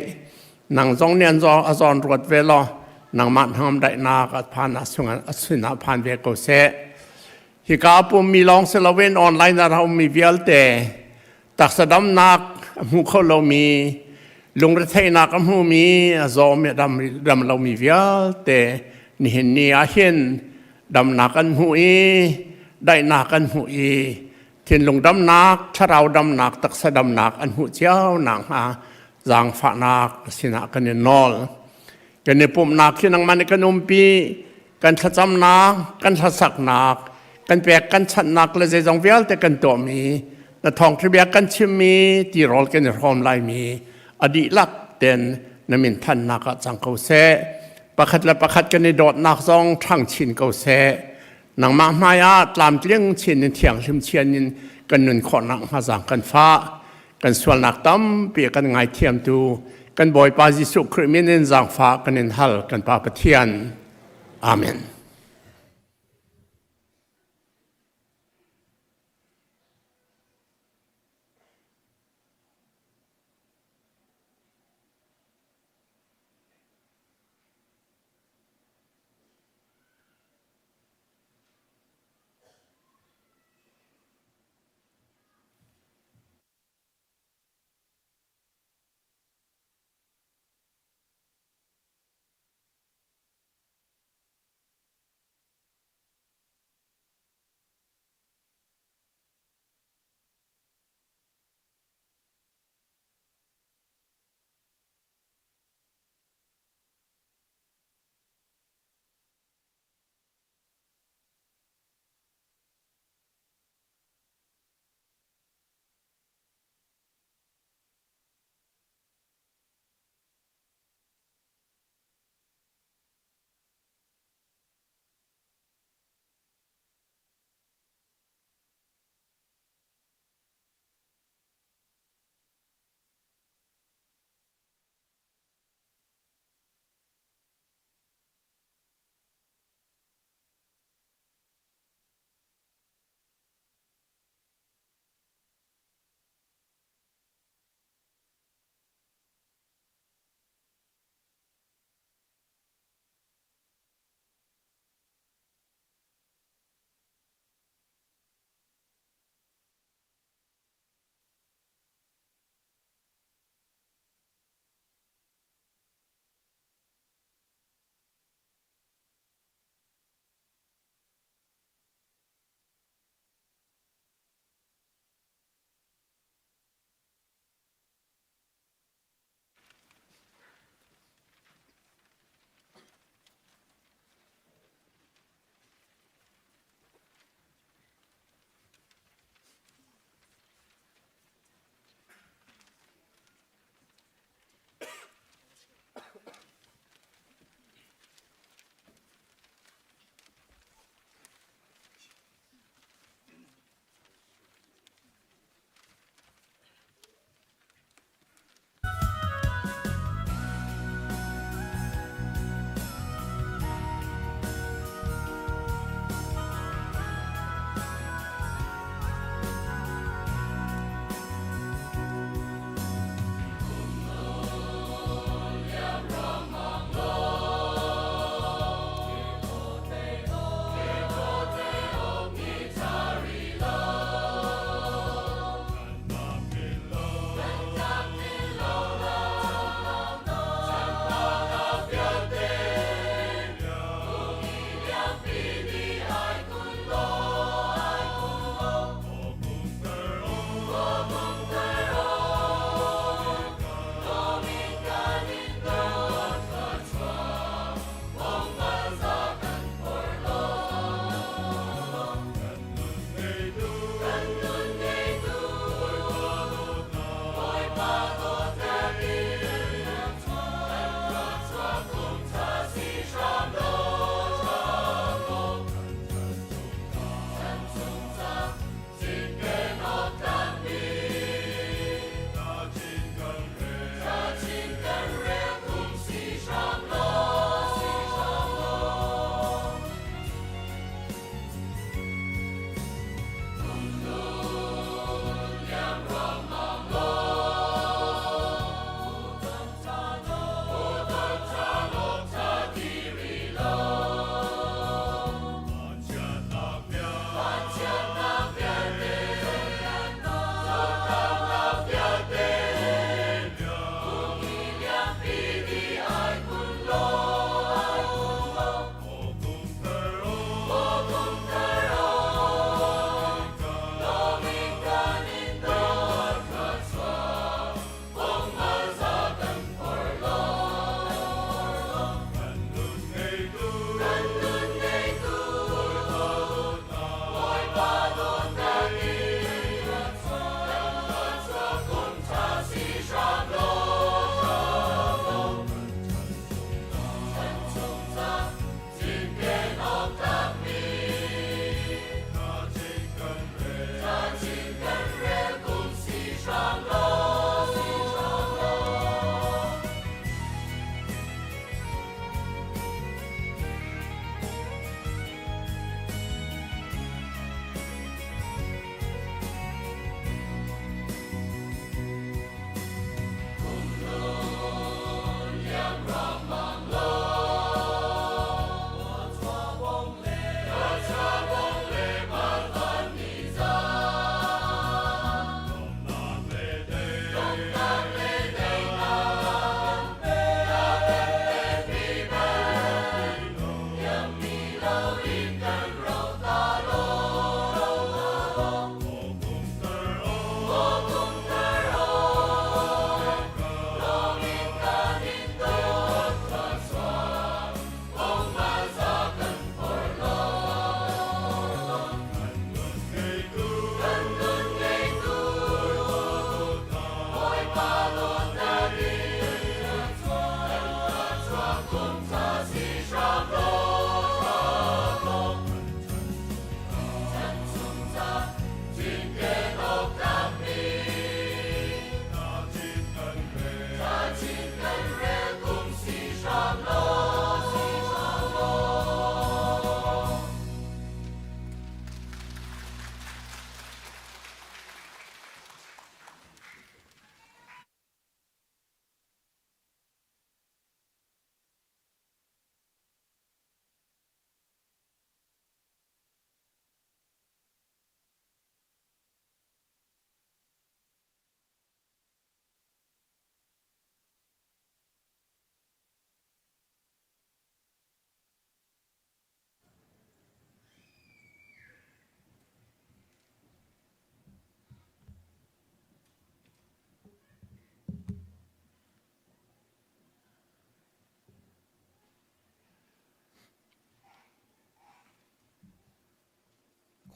Nang zong nih an a zawn ruat ve law nangmah hnangam daihnak a phan a sung a sinah phan ve ko seh. Hika a pummi lawng si loin online ah a ummi vialte taksa damnak a hmu kho lomi lungretheihnak a hmumi a zawmi a dam, dam lomi vialte nihin ni ah hin damnak an hmu i daihnak an hmu i thinlung damnak thlarau damnak taksa damnak an hmuh cio nakhnga zaangfahnak sinah kan in nawl kan i pumhnak hi nangmah nih kan umpi kan thlacamnak kan hlasaknak kan pek kan chanhnak le zeizong vialte kan tuahmi na thawngṭha kan chimmi tirawl kan i hrawm laimi a dihlak ten na min thannak ah cang ko seh pakhat le pakhat kan i dawtnak zong ṭhang chin ko seh nangmah hmai ah tlamtling chin in thianghlim chian in kan nun khawhnak hnga zaang kan fah kan sualnak tampi kan ngaithiamtu kan Bawipa Jesuh Khrih min in zaangfah kan in hal kan Pa Pathian. Amen.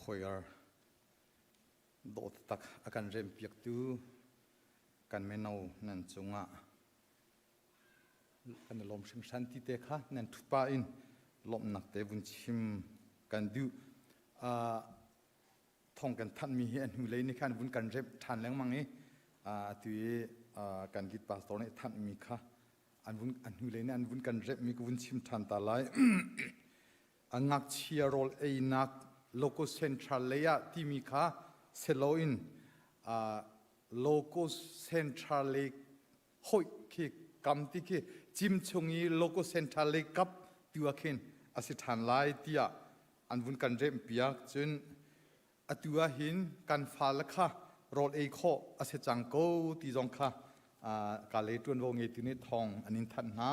Choir dawh taktak a kan rempiaktu kan mino nan cungah kan i lawm hringhran ti te kha nan ṭhutpa in lawmhnak te vun chim kan duh. Thong kan thanhmi hi a hnulei nih khan vun kan remh ṭhan lengmang i atu i kan lead pastor nih thanhmi kha an vun a hnulei nih an vun kan remhmi ka vun chim ṭhan ta lai. A ngakchia rawl einak Local Central lei ah timi kha seloin Local Central lei hoih khi kam ti khi cim chung i Local Central lei kap tu ah khin a si ṭhan lai tiah an vun kan remh piak. Cun atu ah hin kan fale kha rawl ei khawh a si cang ko ti zong kha ka lei ṭuanvo ngeitu nih thawng an in thanh hna.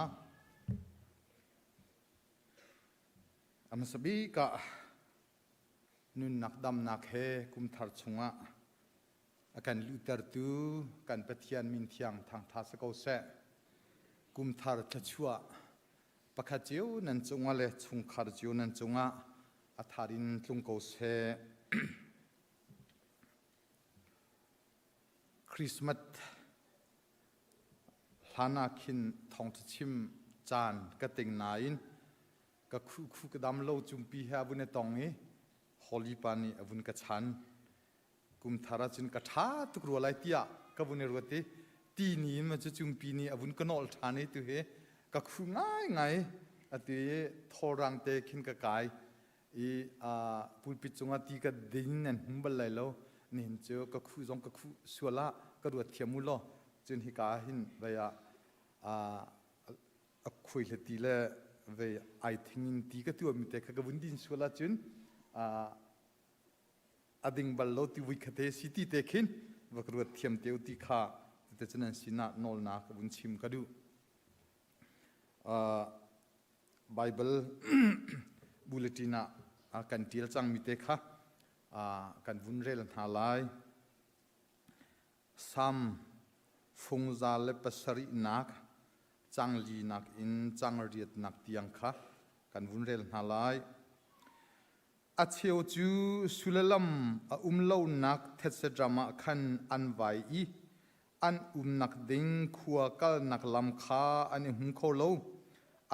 A hmasa bik ah nunnak damnak he kumthar chungah a kan luhtertu kan Pathian min thiang thangṭha si ko seh. Kumthar thluachuah pakhat cio nan cungah le chungkhar cio nan cungah a thar in tlung ko seh. Christmas Hlan ah khin thawngṭha chim caan ka ting nain ka khuhkhu ka dam lo cumpi he a vun i tong i Holly pa nih a vun ka chan. Kum thar ahcun ka ṭha tuk rua lai tiah ka vun i ruat i ti ni in ma cu cumpi nih a vun ka nawl ṭhan i tuhi ka khuh ngaingai. Atu i thawlrang te khin ka kai i pulpit cungah ti ka ding nan hmu bal lai lo. Nihin cu ka khuh zong ka khuh sual ah ka ruat thiam u law cun hika ah hin vei ah a khuai le ti le vei ai thing in ti ka tuahmi te kha ka vun din sual ahcun a ding bal lo ti vui khate si ti te khin va ka ruat thiam te u ti kha te cun an sinah nawlnak ka vun chim ka duh. Bible bulletin ah kan ṭial cangmi te kha kan vun rel hna lai. Salm fungza le pasarihnak canglinak in cangriatnak tiang kha kan vun rel hna lai. A cheu cu sullam a um lonak thetse ram ah khan an vai i an umnak ding khua kalnak lam kha an i hmu kho lo.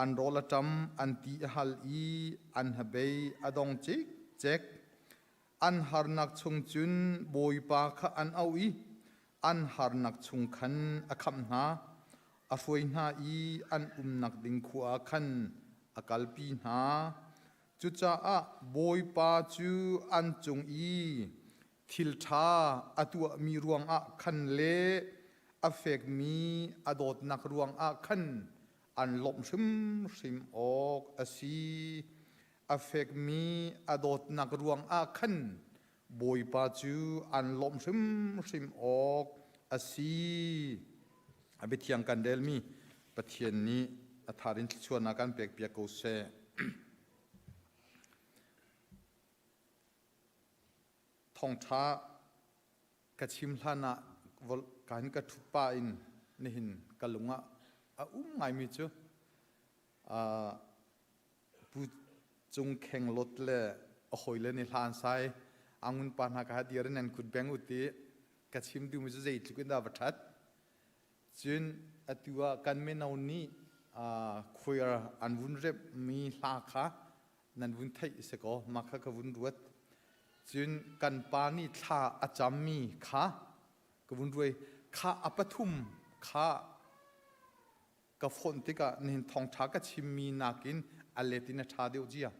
An rawl a ṭam, an ti a hal i an hnabei a dong cikcek. An harnak chung cun Bawipa kha an auh i an harnak chung khan a khamh hna. A hruai hna i an umnak ding khua ah khan a kalpi hna. Cucaah Bawipa cu an cung i thil ṭha a tuahmi ruangah khan le a fekmi a dawtnak ruangah khan an lawmh hrimhrim awk a si. A fekmi a dawtnak ruangah khan Bawipa cu an lawmh hrimhrim awk a si. A biathiang kan relmi Pathian nih a thar in thluachuahnak kan pekpiak ko seh. Thawngṭha ka chim hlan ah kan ka ṭhut pah in nihin ka lung ah a um ngaimi cu Pu Cung Kheng Lot le a hawile nih hla an sai. Angun pa hna ka ha dir in an kut beng ut i ka chim duhmi cu zeitluk in dah va ṭhat. Cun atu ah kan mino nih choir an vun remhmi hla kha nan vun theih si kaw mah kha ka vun ruat. Cun kan pa nih thla a cammi kha ka vun ruai. Kha a pathum kha ka fonh tikah nihin thawngṭha ka chimmi nakin a let in a ṭha deuh cia.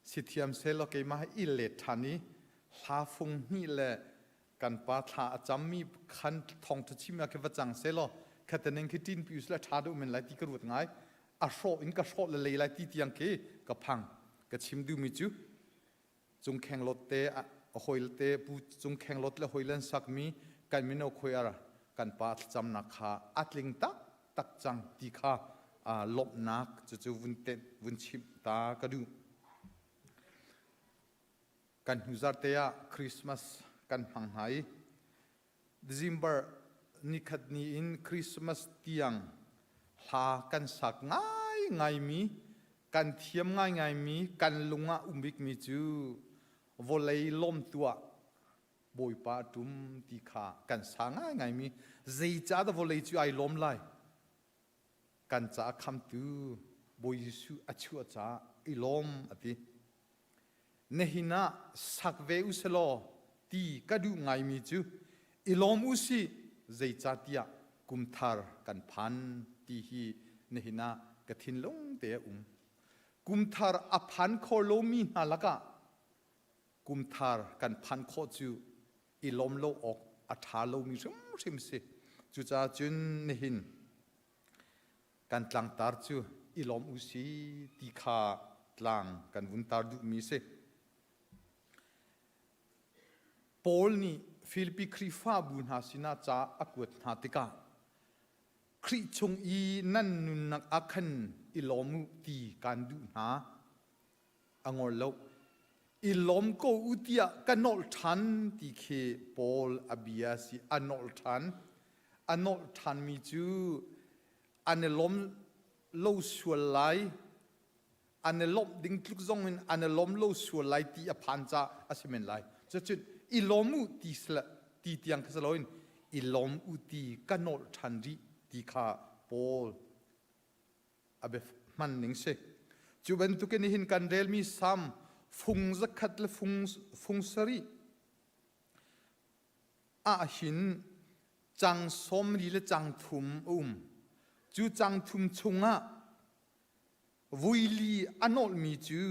Si thiam sehlaw keimah hi i let ṭhan i hla fung hnih le kan pa thla a cammi khan thawngṭha chim ah khi va cang sehlaw khataning khi ṭin pi usila ṭha deuh men lai ti ka ruat ngai. A hrawh in ka hrawh le lei lai ti tiang khi ka phang. Ka chim duhmi cu Cung Khenglawt te a hawile te Pu Cung Khenglawt le hawile an sakmi kan mino choir kan pa thlacamnak kha a tling taktak cang ti kha lawmhnak cucu vun tenh vun chimh ta ka duh. Kan hnu zarte ah Christmas kan hmang hna i December nikhat ni in Christmas tiang hla kan sak ngaingaimi, kan thiam ngaingaimi, kan lung ah um bikmi cu. Vawlei lawm tuah Bawipa a ṭum ti kha kan sa ngaingaimi zeicah dah vawlei cu ai lawm lai? Kan caah khamtu Bawi Jesuh a chuah caah i lawm a ti. Nihin ah sak ve u selaw ti ka duh ngaimi cu i lawm u sih zeicahtiah kumthar kan phan ti hi nihin ah ka thinlung te a um. Kumthar a phan kho lomi hna lakah kumthar kan phan khawh cu i lawm lo awk a ṭha lomi hrimhrim si. Cucaah cun nihin kan tlangtar cu i lawm u si ti kha tlang kan vun tar duhmi si. Paul nih Filipi Khrihfabu hna sinah ca a kuat hna tikah Khrih chung i nan nunnak ah khan i lawm u ti kaan duh hna. A ngol lo. I lawm ko u tiah ka nolh ṭhan ti khi Paul a bia si. A nolh ṭhan. A nolh ṭhanmi cu an i lawm lo sual lai, an i lawmh ding tluk zong in an i lawm lo sual lai ti a phan caah a si men lai. Cucun i lawm u ti ti tiang kha si loin i lawm u ti ka nolh ṭhan rih ti kha Paul a bia hman ning si. Cu bantukin nihin kan relmi Salm fung zakhat le fung, fung sarih ah hin cang sawmli le cang thum a um. Cu cang thum chungah vuili a nawlhmi cu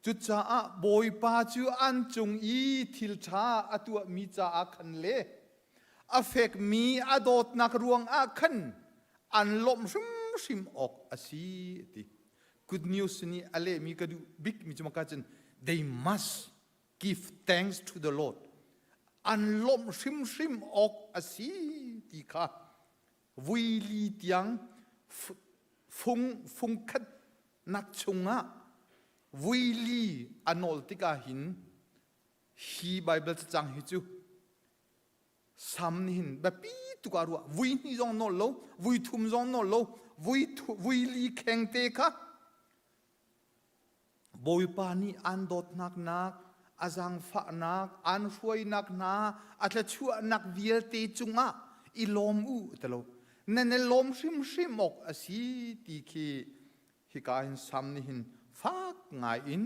cucaah Bawipa cu an cung i thil ṭha a tuahmi caah khan le a fekmi a dawtnak ruangah khan an lawmh hrimhrim awk a si a ti. Good news nih a lehmi ka duh bikmi cu maka cun they must give thanks to the Lord. An lawmh hrimhrim awk a si ti kha vuili tiang fung fungkhat nak chungah vuili a nawl tikah hin hi Bible cacang hi cu Sam nih hin biapi tuk ah ruah vui hnih zong nawl lo vui thum zong nawl lo vui vui li kheng te kha Bawipa nih an dawtnak nak a zaangfahnak an hruainak hna a thluachuahnak vialte cungah i lawm u tilo nan i lawm hrimhrim awk a si ti khi hika hin Sam nih hin fak ngai in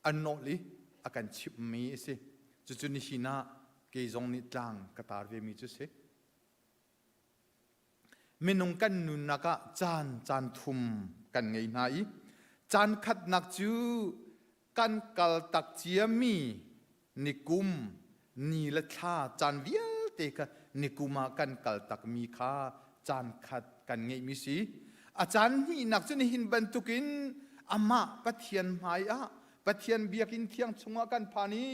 an nawl i a kan chimhmi a si. Cucu nihin ah kei zong nih tlang ka tar vemi cu si. Minung kan nunnak ah caan caan thum kan ngei hna i caan khatnak cu kan kal tak ciami nikum ni le thla caan vialte kha nikum ah kan kal takmi kha caan khat kan ngeihmi si. A caan hnihnak cu nihin bantukin amah Pathian hmai ah Pathian biakinn thiang chungah kan phan i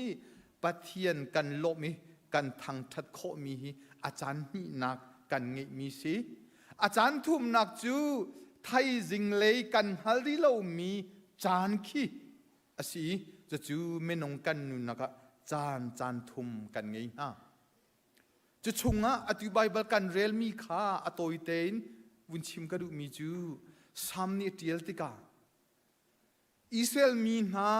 Pathian kan lawmh i kan thangṭhat khawhmi hi a caan hnihnak kan ngeihmi si. A caan thumnak cu thaizing lei kan hngal rih lomi caan khi a si. Cucu minung kan nunnak ah caan caan thum kan ngei hna. Cu chungah atu Baibal kan relmi kha a tawi tein vun chim ka duhmi cu Salm nih a ṭial tikah Israel mi hna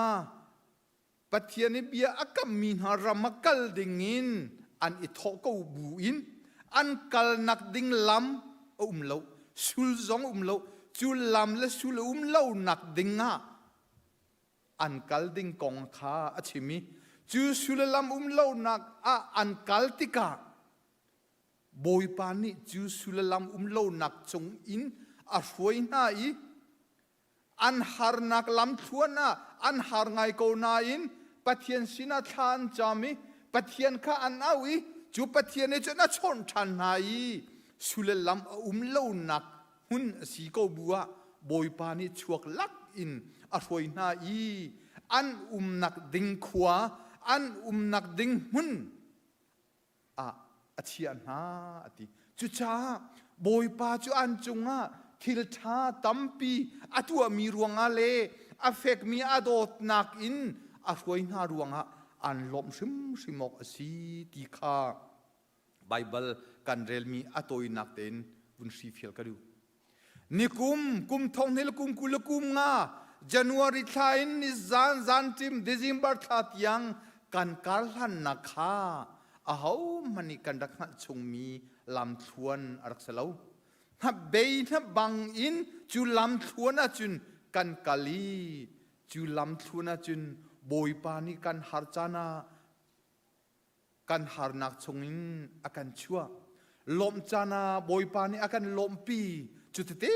Pathian i bia a kammi hna ram ah kal dingin an i thawh ko bu in an kalnak ding lam a um lo, sul zong a um lo. Cu lam le sul a um lonak ding ah an kal ding kong kha a chim i cu sullam um lonak ah an kal tikah Bawipa nih cu sullam um lonak cung in a hruai hna i an harnak lamthluan ah an har ngai ko nain Pathian sinah thla an cam i Pathian kha an auh i cu Pathian nih cun a chawnh ṭhan hna i sullam a um lonak hmun a si ko bu ah Bawipa nih chuak lak in a hruai hna i an umnak ding khua an umnak ding hmun ah a chiah hna a ti. Cucaah Bawipa cu an cungah thil ṭha tampi a tuahmi ruangah le a fekmi a dawtnak in a hruai hna ruangah an lawmh hrimhrim awk a si ti kha Baibal kan relmi a tawinak tein vun hrifial ka duh. Nikum kum thong hnih le kum 20 le kum nga. January thla in nizan zanṭim December thla tiang kan kar hlannak kha ahohmanh nih kan rak hngalh chungmi lamthluan a rak si lo. Hnabei hnabang in cu lamthluan ahcun kan kal i cu lamthluan ahcun Bawipa nih kan har caan ah kan harnak chungin a kan chuah. Lawmh caan ah Bawipa nih a kan lawmhpi. Cu tete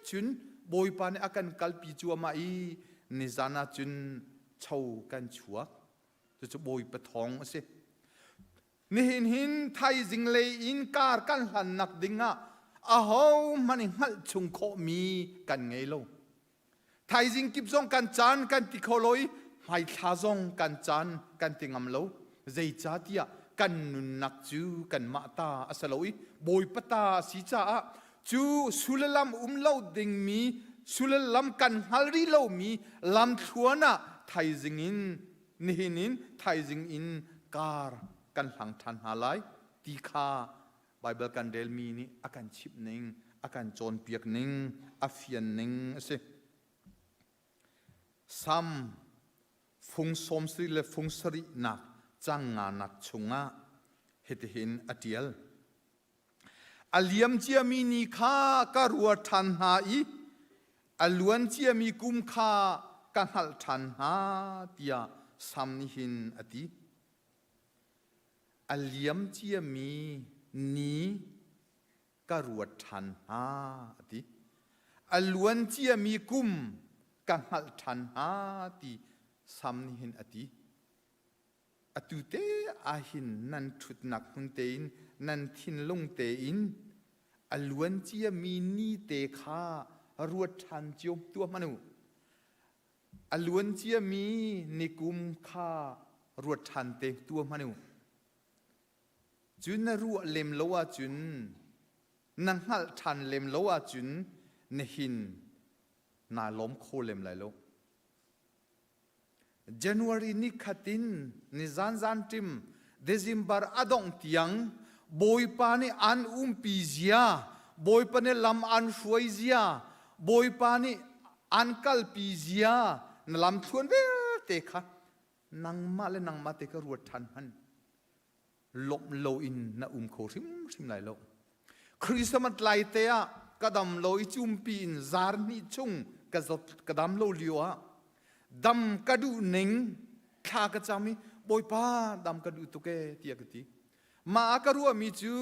cun Bawipa nih a kan kalpi cuahmah i nizan ah cun cho kan chuak. Cucu Bawipa thawng a si. Nihin hin thaizing lei in kar kan hlannak dingah ahohmanh i hngalh chung khawhmi kan ngei lo. Thaizing kip zong kan caan kan ti kho lo i hmaithla zong kan caan kan ti ngam lo. Zeicahtiah kan nunnak cu kanmah ta a si lo i Bawipa ta a si caah cu sullam um lo dingmi sullam kan hngal rih lomi lamthluan ah thaizing in nihin in thaizing in kar kan hlang ṭhan hna lai ti kha Baibal kan relmi nih a kan chimh ning, a kan cawnpiak ning, a fian ning a si. Sam fung sawmsarih le fung sarihnak cang nganak chungah hitihin a ṭial. A liam ciami ni kha ka rua ṭhan hna i a luan ciami kum kha ka hngalh ṭhan hna tiah Sam nih hin a ti. A liam ciami ni ka ruat ṭhan hna a ti. A luan ciami kum ka hngalh ṭhan hna ti Sam nih hin a ti. Atu te ahhin nan ṭhutnak hmun tein nan thinlung tein a luan ciami ni te kha ruat ṭhan cio tuah hmanh u. A luan ciami nikum kha ruat ṭhan te tuah hmanh u. Cun na ruah lem lo ahcun, na hngalh ṭhan lem lo ahcun nihin naa lawm kho lem lai lo. January ni khat in nizan zanṭim December a dongh tiang Bawipa nih an umpi zia, Bawipa nih lam an hruai zia, Bawipa nih an kalpi zia na lamthluan vialte kha nangmah le nangmah te kha ruat ṭhan hmanh. Lawmh loin na um kho hrimhrim lai lo. Christmas lai te ah ka dam lo i cumpi in zar hnih chung ka zawt ka dam lo lio ah dam ka duh ning thla ka cam i Bawipa dam ka duh tuk ee tiah ka ti. Mah ah ka ruahmi cu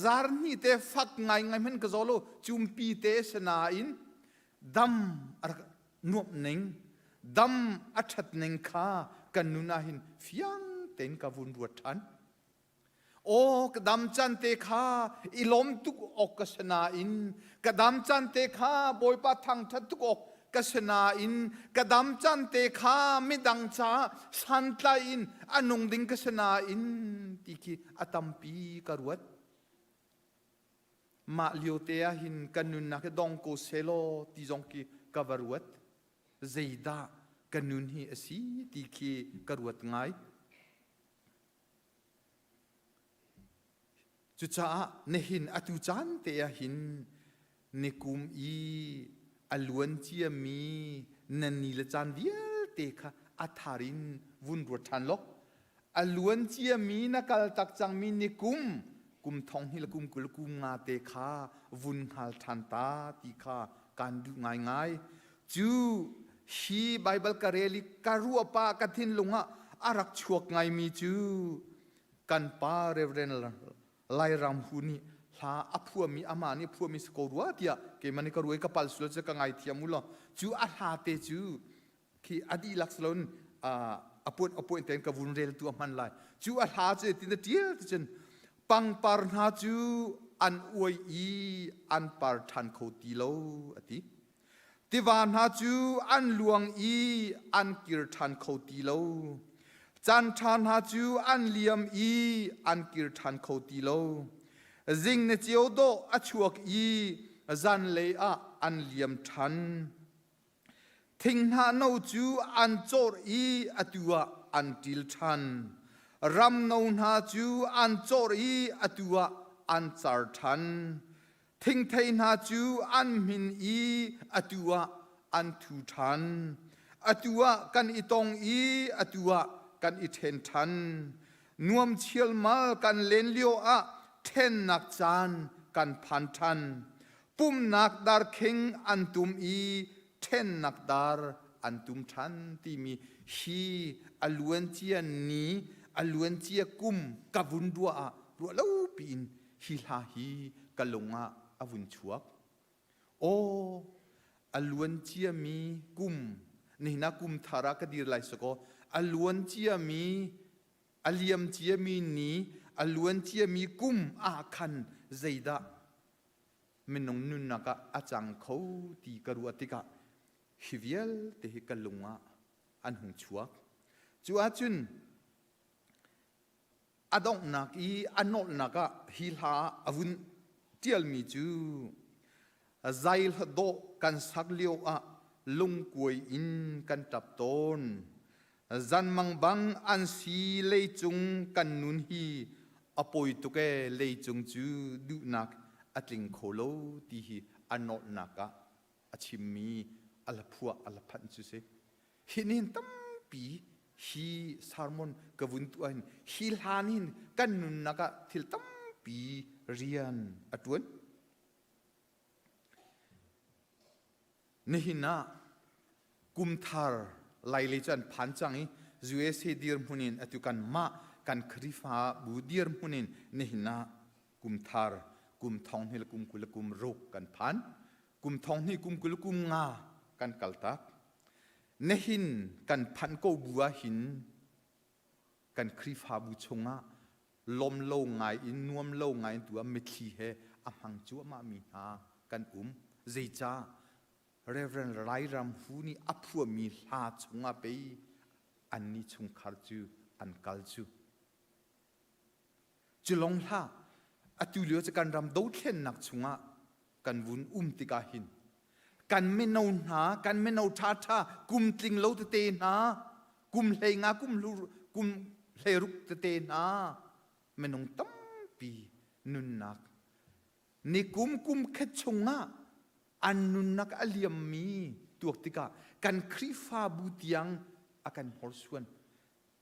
zar hnih te fak ngaingai hmanh ka zaw lo cumpi te si nain dam a rak nuamh ning dam a ṭhat ning kha kan nun ah hin fiang tein ka vun ruat ṭhan. Aw ka dam caan te kha i lawm tuk awk ka si nain ka dam caan te kha Bawipa thangṭhat tuk awk ka si nain ka dam caan te kha midang caah santlai in a nung ding ka si nain ti khi a tampi ka ruat. Mah lio te ah hin kan nunnak hi dong ko selaw ti zong khi ka va ruat. Zeidah ka nun hi a si ti khi ka ruat ngai. Cucaah nihin atu caan te ah hin nikum i a luan ciami na ni le caan vialte kha a thar in vun ruat ṭhan law a luan ciami na kal tak cangmi nikum kum thong hi le kum 20 kum nga te kha vun hngal ṭhan ta ti kha kaan duh ngaingai. Cu hi Baibal ka rel i ka ruah pah ka thinlung ah a rak chuak ngaimi cu kan pa Reverend Lairam Hu nih hla a phuahmi amah nih phuahmi si ko rua tiah keimah nih ka ruai ka pal sual cu ka ngaithiam u law cu a hla te cu khi a dihlak si loin a puan a puan tein ka vun rel tu a hman lai cu a hla cu tin a tial ti cun pangpar hna cu an uai i an par ṭhan kho ti lo a ti Tiva hna cu an luang i an kir ṭhan kho ti lo. Caanṭha hna cu an liam i an kir ṭhan kho ti lo. Zing ni ceo dawh a chuak i zanlei ah an liam ṭhan. Thinghnah no cu an cawr i atu ah an ṭil ṭhan. Ram no hna cu an cawr i atu ah an car ṭhan. Thingthei hna cu an hmin i atu ah an thu ṭhan. Atu ah kan i tong i atu ah kan i ṭhen ṭhan. Nuam chialmal kan len lio ah ṭhennak caan kan phan ṭhan. Pumnak darkhing an tum i ṭhennak dar an tum ṭhan timi hi a luancia ni a luancia kum ka vun ruah ah ruah lo piin hi hla hi ka lung ah a vun chuak. Aw, a luan ciami kum nihin ah kum thar ah ka dir lai sakaw a luan ciami a liam ciami ni a luan ciami kum ah khan zeidah minung nunnak ah a cang kho ti ka ruah tikah hi vialte hi ka lung ah an hung chuak. Cu ahcun A donghnak i a nawlnak ah hi hla a vun ṭialmi cu zai hla dawh kan sak lio ah lungkuai in kan ṭap tawn. Zanmang bang an si leicung kan nun hi a poi tuk ee leicung cu duhnak a tling kho lo ti hi a nawlnak ah a chimmi a la phuah a la phanh cu si. Hi nin tampi hi sermon ka vun tuah hin hi hlan hin kan nunnak ah thil tampi rian a tuan. Nihin ah kumthar lailei cu an phan cang i USA dirhmun in atu kan mah kan Khrifa bu dirhmun in nihin ah kumthar kum thong hnih le kum 20 le kum ruk kan phan. Kum thong hnih kum 20 kum nga kan kaltak. Nihin kan phanh ko bu ah hin kan Khrihfabu chungah lawm lo ngai in nuam lo ngai in tu ah mitthli he a hmang cuahmah mi hna kan um. Zeicah Reverend Rairam Hu nih a phuahmi hla chungah pei annih chungkhar cu an kal cu. Cu lawng hlah, atu lio cu kan ram dothlennak chungah kan vun um tikah hin kan mino hna, kan mino ṭhaṭha kum tling lo tete hna, kum 15 kum kum 16 tete hna minung tampi nunnak nikum kum khat chungah an nunnak a liammi tuak tikah kan Khrihfabu tiang a kan hnorsuan.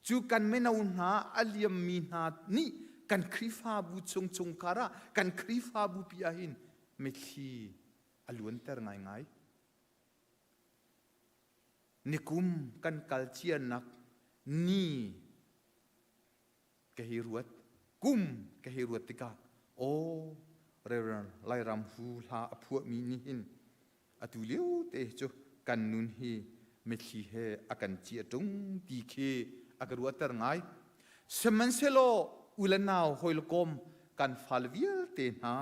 Cu kan mino hna a liammi hna nih kan Khrihfabu chung chungkhar ah kan Khrihfabu pi ah hin mitthli a luanter ngaingai. Nikum kan kal cianak ni ka hei ruat kum ka hei ruat tikah aw Reverend Lairam Hu hla a phuahmi nih hin atu lio te cu kan nun hi mitthli he a kan ciah ṭung ti khi a ka ruahter ngai. Sihmanhsehlaw u le nau hawi le kom kan fale vialte hna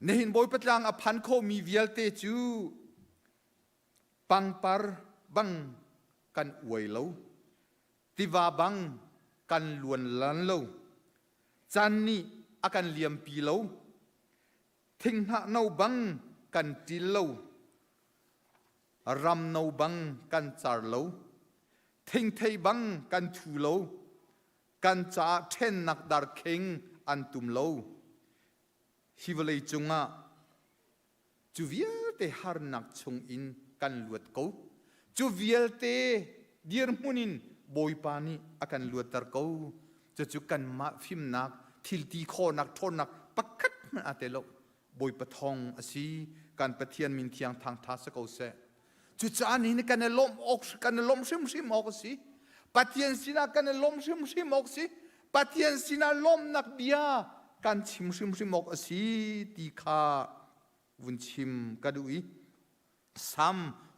nihin Bawipa tlang a phan khomi vialte cu pangpar bang kan uai lo tiva bang kan luan lan lo caan nih a kan liampi lo Thinghnah no bang kan ṭil lo, ram no bang kan car lo, thingthei bang kan thu lo, kan caah ṭhennak darkhing an tum lo. Hi vawlei cungah cu vialte harnak chungin kan luat ko. Cu vialte dirhmun in Bawipa nih a kan luatter ko. Cucu kanmah fimnak, thilti khawhnak, ṭhawnnak pakhat hmanh aa tel lo. Bawipa thawng a si. Kan Pathian min thiang thangṭha si ko seh. Cucaah nihin kan i lawmh awk kan i lawmh hrimhrim awk a si. Pathian sinah kan i lawmh hrimhrim awk a si. Pathian sinah lawmhnak bia kan chim hrimhrim awk a si ti kha vun chim ka duh i Sam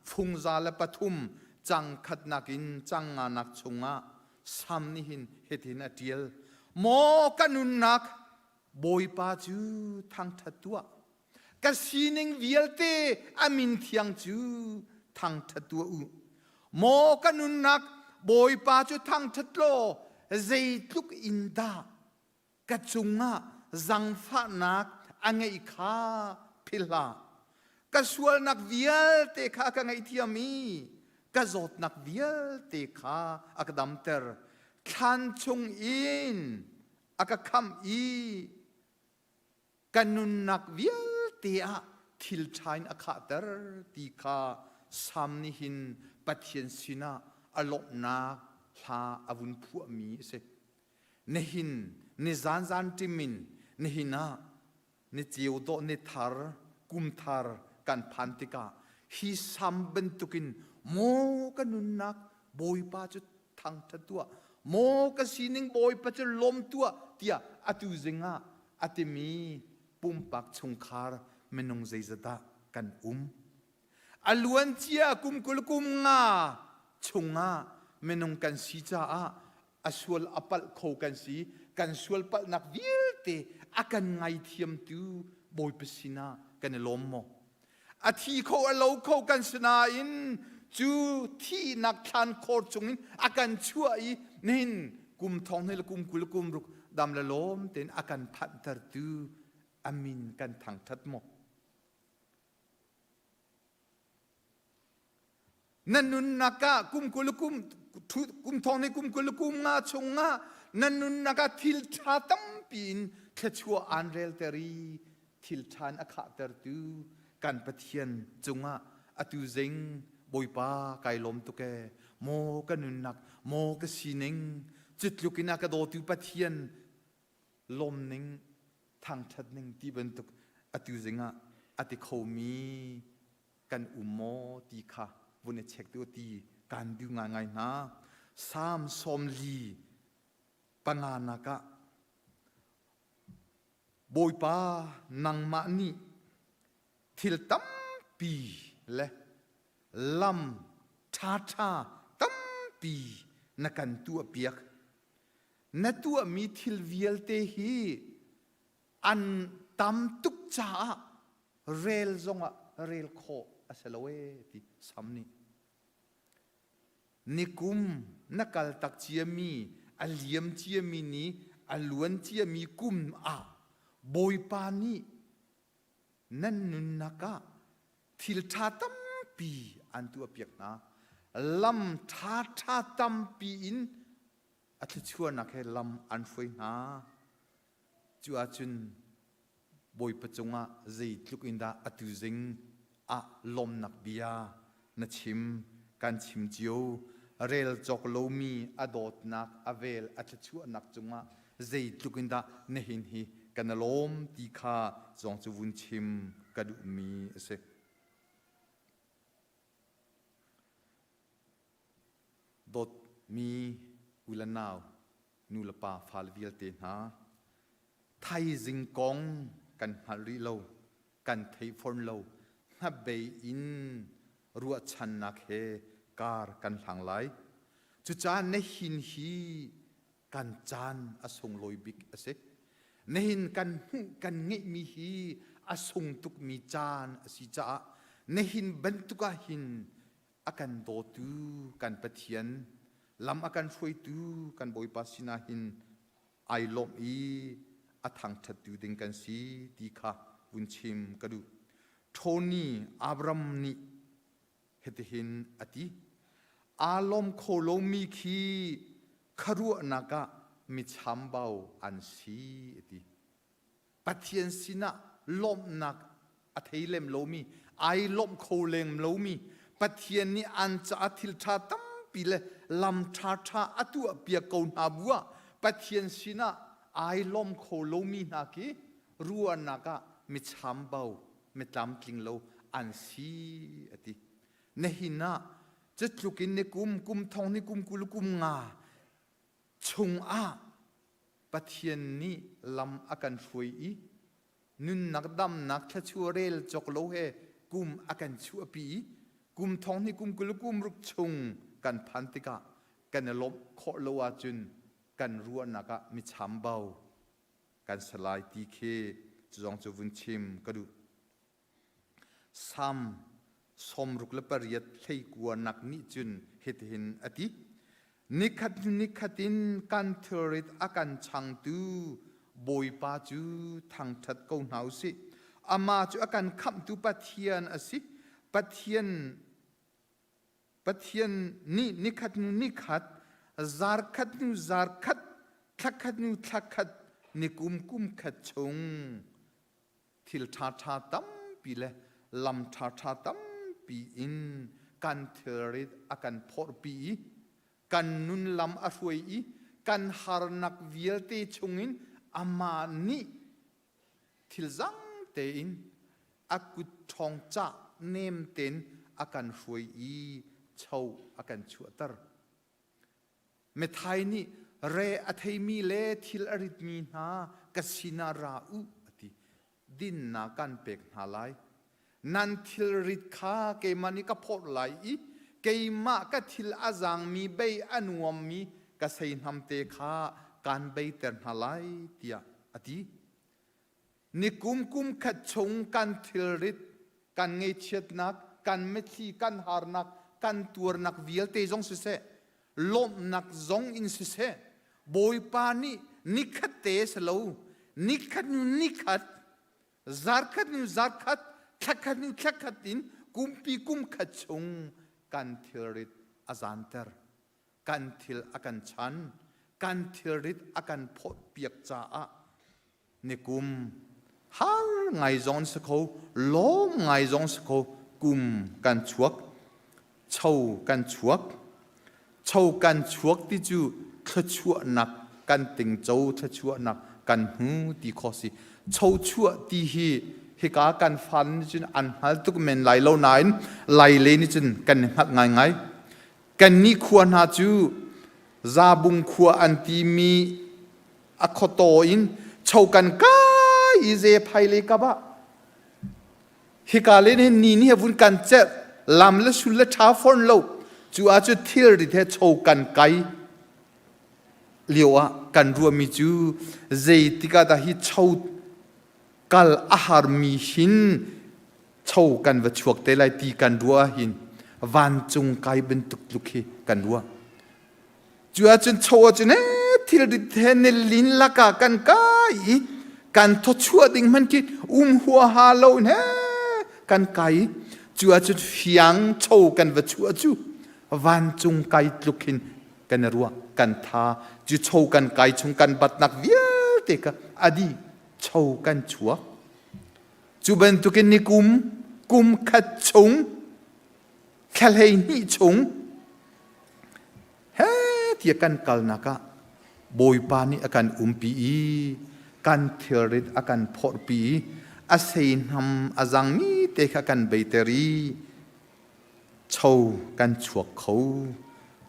fungza le pathum cang khatnak in cang nganak chungah Sam nih hin hitin a ṭial Maw ka nunnak Bawipa cu thangṭhat tuah ka sining vialte a min thiang cu thangṭhat tuah u Maw ka nunnak Bawipa cu thangṭhat law zeitluk in dah ka cungah zangfahnak a ngeih kha philh hlah. Ka sualnak vialte kha ka ngaihthiam i ka zawtnak vialte kha a ka damter. Thlan chung in a ka khamh i ka nunnak vialte ah. thil ṭha in a khahter ti kha Salm nih hin Pathian sinah a lawmhnak hla a vun phuahmi a si. Nihin nizan zan ṭim in nihin ah ni ceu dawh ni thar kum thar kan phan tikah hi sam bantukin maw ka nunnak Bawipa cu thangṭhat tuah maw ka sining Bawipa cu lawm tuah tiah atu zing ah a timi pumpak chungkhar minung zeizat dah kan um a luancia kum 20 kum nga chungah minung kan si caah a sual a palh kho kan si kan sual palhnak vialte a kan ngaithiamtu Bawipa sinah kan i lawm maw a thi kho a lo kho kan si nain cu thihnak thlan khor chungin a kan chuah i nihin kum thong hnih le kum 20 kum ruk dam le lawm tein a kan phanhtertu a min kan thangthat maw Na nunnak ah kum 20 kum kum thong ni kum 20 kum nga chungah na nunnak ah thil ṭha tampi in thluachuah aan relter i thil ṭha in a khahtertu kan Pathian cungah atu zing Bawipa kai lawm tuk ee maw ka nunnak maw ka sining cu tluk in a ka dawtu Pathian lawmning thangṭhat ning ti bantuk atu zing ah a ti khomi kan um maw ti kha vun i check tu ti kan duh ngaingai hna. Salm 45 nak ah Bawipa nangmah nih thil tampi le lam ṭhaṭha tampi na kan tuahpiak. Na tuahmi thil vialte hi an tam tuk caah rel zongah rel khawh a si lo ee ti Sam nih. Nikum na kal tak ciami, a liam ciami ni, a luan ciami kum ah Bawipa nih nan nunnak ah thil ṭha tampi an tuahpiak hna. Lam ṭhaṭha tampi in a thluachuahnak he lam an hruai hna. Cu ahcun Bawipa cungah zeitluk in dah atu zing ah lawmnak bia na chim, kan chim cio. Rel cawk lomi a dawtnak, a vel, a thluachuahnak cungah zeitluk in dah nihin hi kan i lawm ti kha zong cu vun chim ka duhmi a si. Dawtmi u le nau, nu le pa fale vialte hna, thaizing kong kan hngalh rih lo, kan thei fawn lo, hnabei in ruahchannak he kar kan hlang lai. Cucaah nihin hi kan caan a sunglawi bik a si. Nihin kan hmuh kan ngeihmi hi a sung tukmi caan a si caah nihin bantuk ah hin a kan dawtu kan Pathian, lam a kan hruaitu kan Bawipa sinah hin ai lawmh i a thangṭhattu ding kan si ti kha vun chim ka duh. Tony Abram nih hitihin a ti. Aa lawm kho lomi khi khuaruahnak ah mi chambau an si a ti. Pathian sinah lawmhnak a thei lem lomi, ai lawmh kho lem lomi, Pathian nih an caah thil ṭha tampi le lam ṭhaṭha a tuahpiak ko hna bu ah Pathian sinah ai lawm kho lomi hna khi ruahnak ah mi chambau, mi tlamtling lo an si a ti. Nihin ah cutluk in ni kum, kum thong ni kum 20 kum nga chungah Pathian nih lam a kan hruai i nunnak damnak thluachuah rel cawk lo he kum a kan chuahpi i kum thong hnih kum 20 kum ruk chung kan phan tikah kan i lawmh khawh lo ahcun kan ruahnak ah mi chambau kan si lai ti khi cu zong cu vun chim ka duh. Salm 68 hleikua nak nih cun hitihin a ti. Nikhat hnu nikhat in kan thilrit a kan changtu Bawipa cu thangṭhat ko hna u sih. Amah cu a kan khamhtu Pathian a si. Pathian Pathian nih nikhat hnu nikhat, zarkhat hnu zarkhat, thlakhat hnu thlakhat, nikum kum khat chung thil ṭhaṭha tampi le. lam ṭhaṭha tampi in kan thilrit a kan phorhpi i kan nun lam a hruai i kan harnak vialte chungin amah nih thil zang tein a kut ṭhawng cah nem tein a kan hruai i cho a kan chuahter. Methai nih re a theimi le thil a ritmi hna ka sinah ra u a ti. Dinnak kan pek hna lai. Nan thilrit kha keimah nih ka phorh lai i keimah ka thil a zaangmi bei a nuammi ka seihnamte kha kaan beiter hna lai tiah a ti. Nikum kum khat chung kan thilrit, kan ngaihchiatnak, kan mitthli, kan harnak, kan tuarnak vialte zong siseh, lawmhnak zong in siseh, Bawipa nih nikhat te si lo, nikhat hnu nikhat, zarkhat hnu zarkhat, thlakhat hnu thlakhat in kumpi kum khat chung kan thilrit a zanter. Kan thil a kan chan, kan thilrit a kan phawtpiak caah nikum har ngai zong si kho lawm ngai zong si kho kum kan chuak cho kan chuak cho kan chuak ti cu thluachuahnak kan tingco thluachuahnak kan hmu ti kho si cho chuah ti hi hika kan fan nih cun an hngal tuk men lai lo nain lai le nih cun kan hngalh ngaingai kan ni khua hna cu zabung khua an timi a khuataw in cho kan kai i ze phai le kap ah hika le ni ni ni vun kan celh lam le sul le tha fawn lo cu ah cu thilrit he cho kan kai lio ah kan ruahmi cu zeitik ah dah hi cho kal a harmi hin cho kan va chuak te lai ti kan ruah hin vancung kai bantuk tluk hi kan ruah Cu ahcun cho ahcun ee thilrit he nilin lakah kan kai i kan thawchuah ding hmanh khi um huaha lo in he kan kai i cu ahcun fiang cho kan va chuah cu vancung kai tluk hin kan i ruah kan tha cu cho kan kai chung kan batnak vialte kha a dih cho kan chuak cu bantukin ni kum kum khat chung thla 12 chung he tiah kan kalnak ah Bawipa nih a kan umpi i kan thilrit a kan phorhpi i a seihnam a zangmi te kha kan beiter i cho kan chuak kho.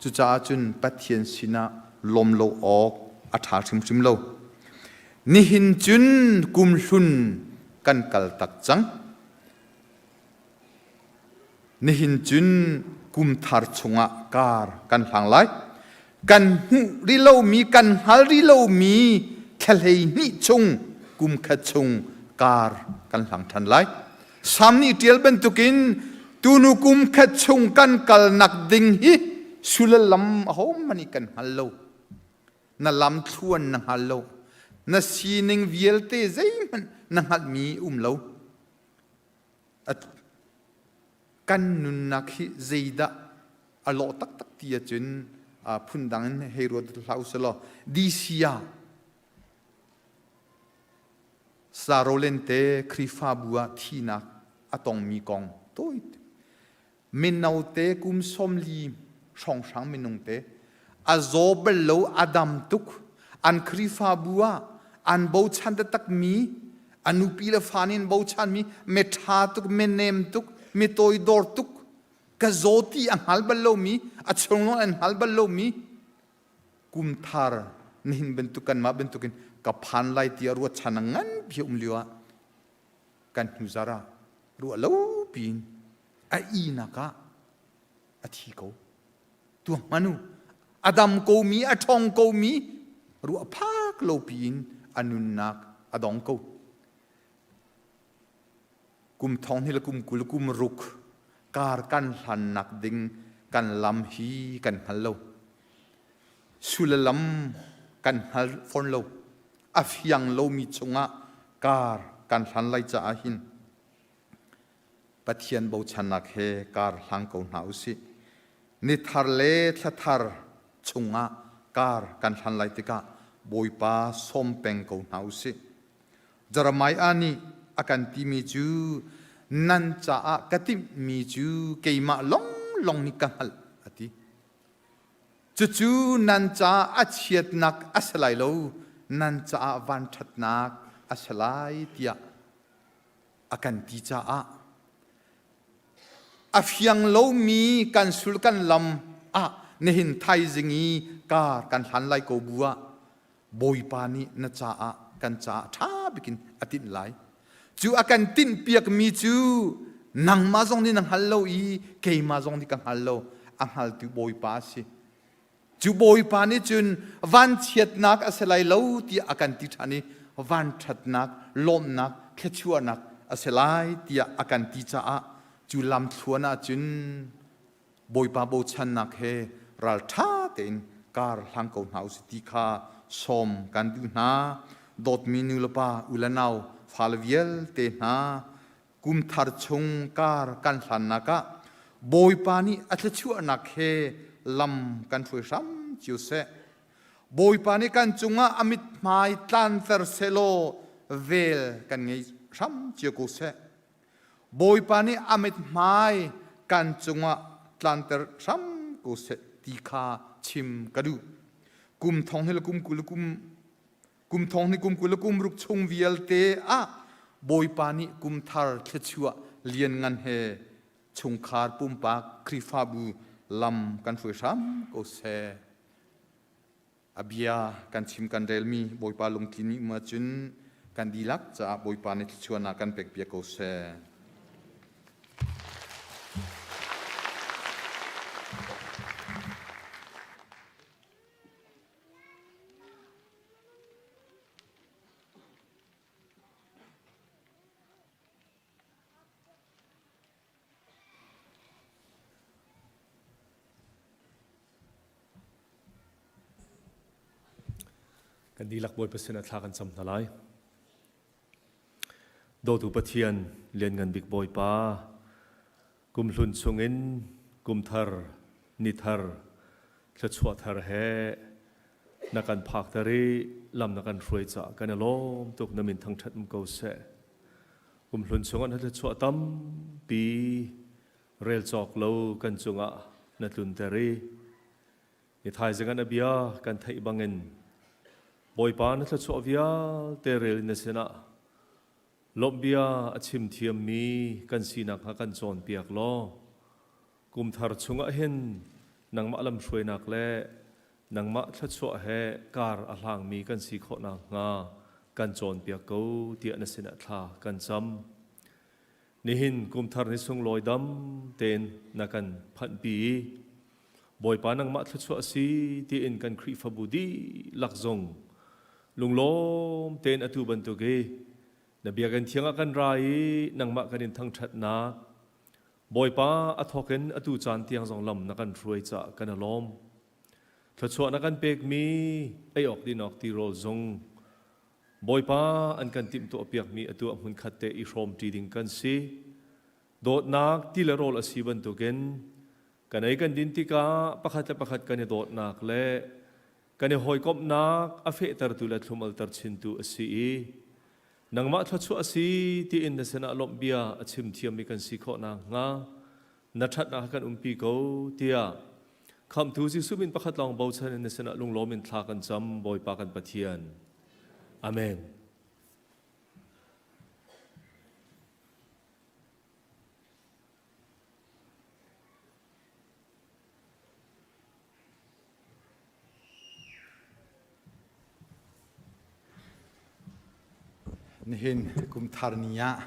Cucaah cun Pathian sinah lawm lo awk a ṭha hrimhrim lo. Nihin cun kum hlun kan kal tak cang. Nihin cun kum thar chungah kar kan hlang lai. Kan hmuh rih lomi, kan hngal rih lomi thla 12 chung kum khat chung kar kan hlang ṭhan lai. Sam nih ṭial bantukin tunu kum khat chung kan kalnak ding hi sullam ahohmanh nih kan hngal lo. Na lam thluan na hngal lo. Na sining vialte zeihmanh na hngalhmi um lo. Kan nunnak hi zeidah a lawh taktak ti ahcun phundang in hei ruat hlah usih law DC ah Sarolen te Khrihfabu ah thihnak a tongmi kong tawi mino te kum 40 hrawnghrang minung te a zaw bal lo a dam tuk an Khrihfabu ah an bochan taktakmi a nupi le fa nih an bochanmi mi ṭha tuk mi nem tuk mi toidor tuk ka zaw ti a hngal bal lomi a chunglong an hngal bal lomi kum thar nihin bantuk kanmah bantukin ka phan lai ti a ruat chan a nganpi um lio ah kan hnu zar ah ruah lo piin a ihnak ah a thi ko tuah hmanu a dam komi a ṭhawng komi ruah phak lo piin a nunnak a dong ko kum thong hi le kum 20 kum ruk kar kan hlannak ding kan lam hi kan hngal lo sullam kan hngal fawn lo a fiang lomi chungah kar kan hlan lai caah hin Pathian bochannak he kar hlang ko hna usih. Ni thar le thla thar chungah kar kan hlan lai tikah Bawipa sawm peng ko hna usih. Jeremiah nih a kan timi cu. Nan caah ka timhmi cu keimah longlong nih ka hngalh a ti. Cucu nan caah a chiatnak a si lai lo, nan caah vanṭhatnak a si lai tiah a kan ti caah a fiang lomi kan sul kan lam ah nihin thaizing i kar kan hlan lai ko bu ah Bawipa nih na caah kan caah ṭha bikin a tinh lai. Cu a kan tinhpiakmi cu nangmah zong nih na hngal lo i keimah zong nih ka hngal lo. A hngaltu Bawipa a si. Cu Bawipa nih cun vanchiatnak a si lai lo tiah a kan ti ṭhan i vanṭhatnak, lawmhnak, thluachuahnak a si lai tiah a kan ti caah cu lamthluan ah cun Bawipa bochannak he ralṭha tein kar hlang ko hna usih ti kha sawm kan duh hna. Dawtmi nu le pa, u le nau, fale vialte hna, kum thar chung kar kan hlannak ah Bawipa nih a thluachuahnak he lam kan hruai hram cio seh. Bawipa nih kan cungah a mithmai tlanter sehlaw vel kan ngei hram cio ko seh. Bawipa nih a mithmai kan cungah tlanter hram ko seh ti kha chim ka duh. Kum thong hi le kum 20 le kum kum thong hi kum 20 le kum ruk chung vialte ah Bawipa nih kum thar thluachuah lianngan he chungkhar pumpak Khrihfabu lam kan hruai hram ko seh. A bia kan chim kan relmi Bawipa lungtlin mi um ahcun kan dihlak caah Bawipa nih thluachuahnak kan pek piak ko seh. Kan dihlak Bawipa sinah thla kan cam hna lai. Dawtu Pathian, lianngan bik Bawipa, kumhlun chungin kumthar, nithar, thluachuah thar he na kan phakter i lam na kan hruai caah kan i lawm tuk na min thangṭhat um ko seh. Kumhlun chungah na thluachuah tampi rel cawk lo kan cungah na tlunter i ni thaizing ah na bia kan theih bangin Bawipa na thluachuah vialte rel in na sinah lawmh bia a chim thiammi kan sinak hnga kan cawnpiak law kumthar chungah hin nangmah lamhruainak le nangmah thluachuah he kar a hlangmi kan si khawh nakhnga kan cawnpiak ko tiah na sinah thla kan cam. Nihin kumthar ni sunglawi dam tein na kan phanhpi i Bawipa nangmah thluachuah si tiin kan Khrihfabu dihlak zong lunglawm tein atu bantuk i na biakinn thiang ah kan ra i nangmah kan in thangṭhatnak Bawipa a thawk in atu caan tiang zong lam na kan hruai caah kan i lawm. Thluachuah na kan pekmi ei awk din awk tirawl zong Bawipa an kan timhtuahpiakmi atu ah hmunkhat te i hrawmṭi ding kan si. Dawtnak ti le rawl a si bantukin kan ei kan din tikah pakhat le pakhat kan i dawtnak le kan i hawikomhnak a fehtertu le thlum-alter chintu a si i nangmah thluachuah a si tiin na sinah lawmh bia a chim thiammi kan si khawh nakhnga na ṭhatnak kan umpi ko tiah Khamhtu Jesuh min pakhat lawng bochan in na sinah lunglawm in thla kan cam Bawipa kan Pathian. Amen. Nihin kum thar ni ah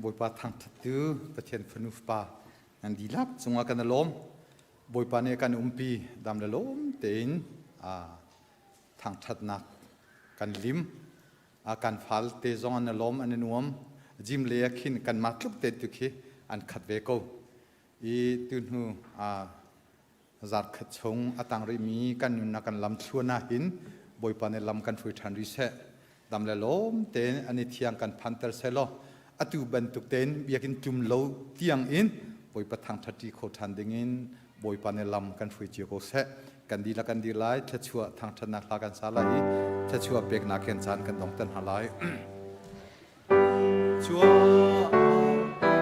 Bawipa thangṭhattu Pathian fanu fapa nan dihlak cungah kan i lawm. Bawipa nih kan umpi dam le lawm tein thangṭhatnak kan lim. Kan fal te zong an i lawm an i nuam. Jim le ah khin kanmah tluk te tu khi an khat ve ko. I tuhnu zarkhat chung a tang rihmi kan nunnak kan lam thluan ah hin Bawipa nih lam kan hruai ṭhan rih seh. Dam le lawm tein an i thiang kan phanter seh law atu bantuk tein biakinn tlum lo tiang in Bawipa thangṭhat ṭi kho ṭhan dingin Bawipa nih lam kan hruai cio ko seh. Kan dihlak kan dir lai, thluachuah thangṭhatnak hla kan sa lai i thluachuah peknak hin caan kan dong tan hna lai. Chuah.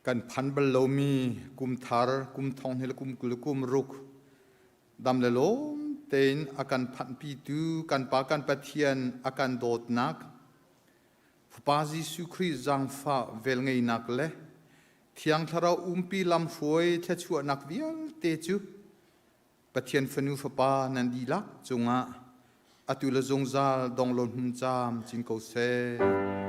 Kan phan bal lomi kum thar kum thong hnih le kum 20 le kum ruk dam le lawm tein a kan phanhpitu kan Pa kan Pathian a kan dawtnak Fapa Jesuh Khrih zaangfah velngeihnak le Thiang Thlarau umpi lamhruai thluachuahnak vialte cu Pathian fanu fapa nan dihlak cungah atu le zungzal dong lo hmun caam cin ko seh.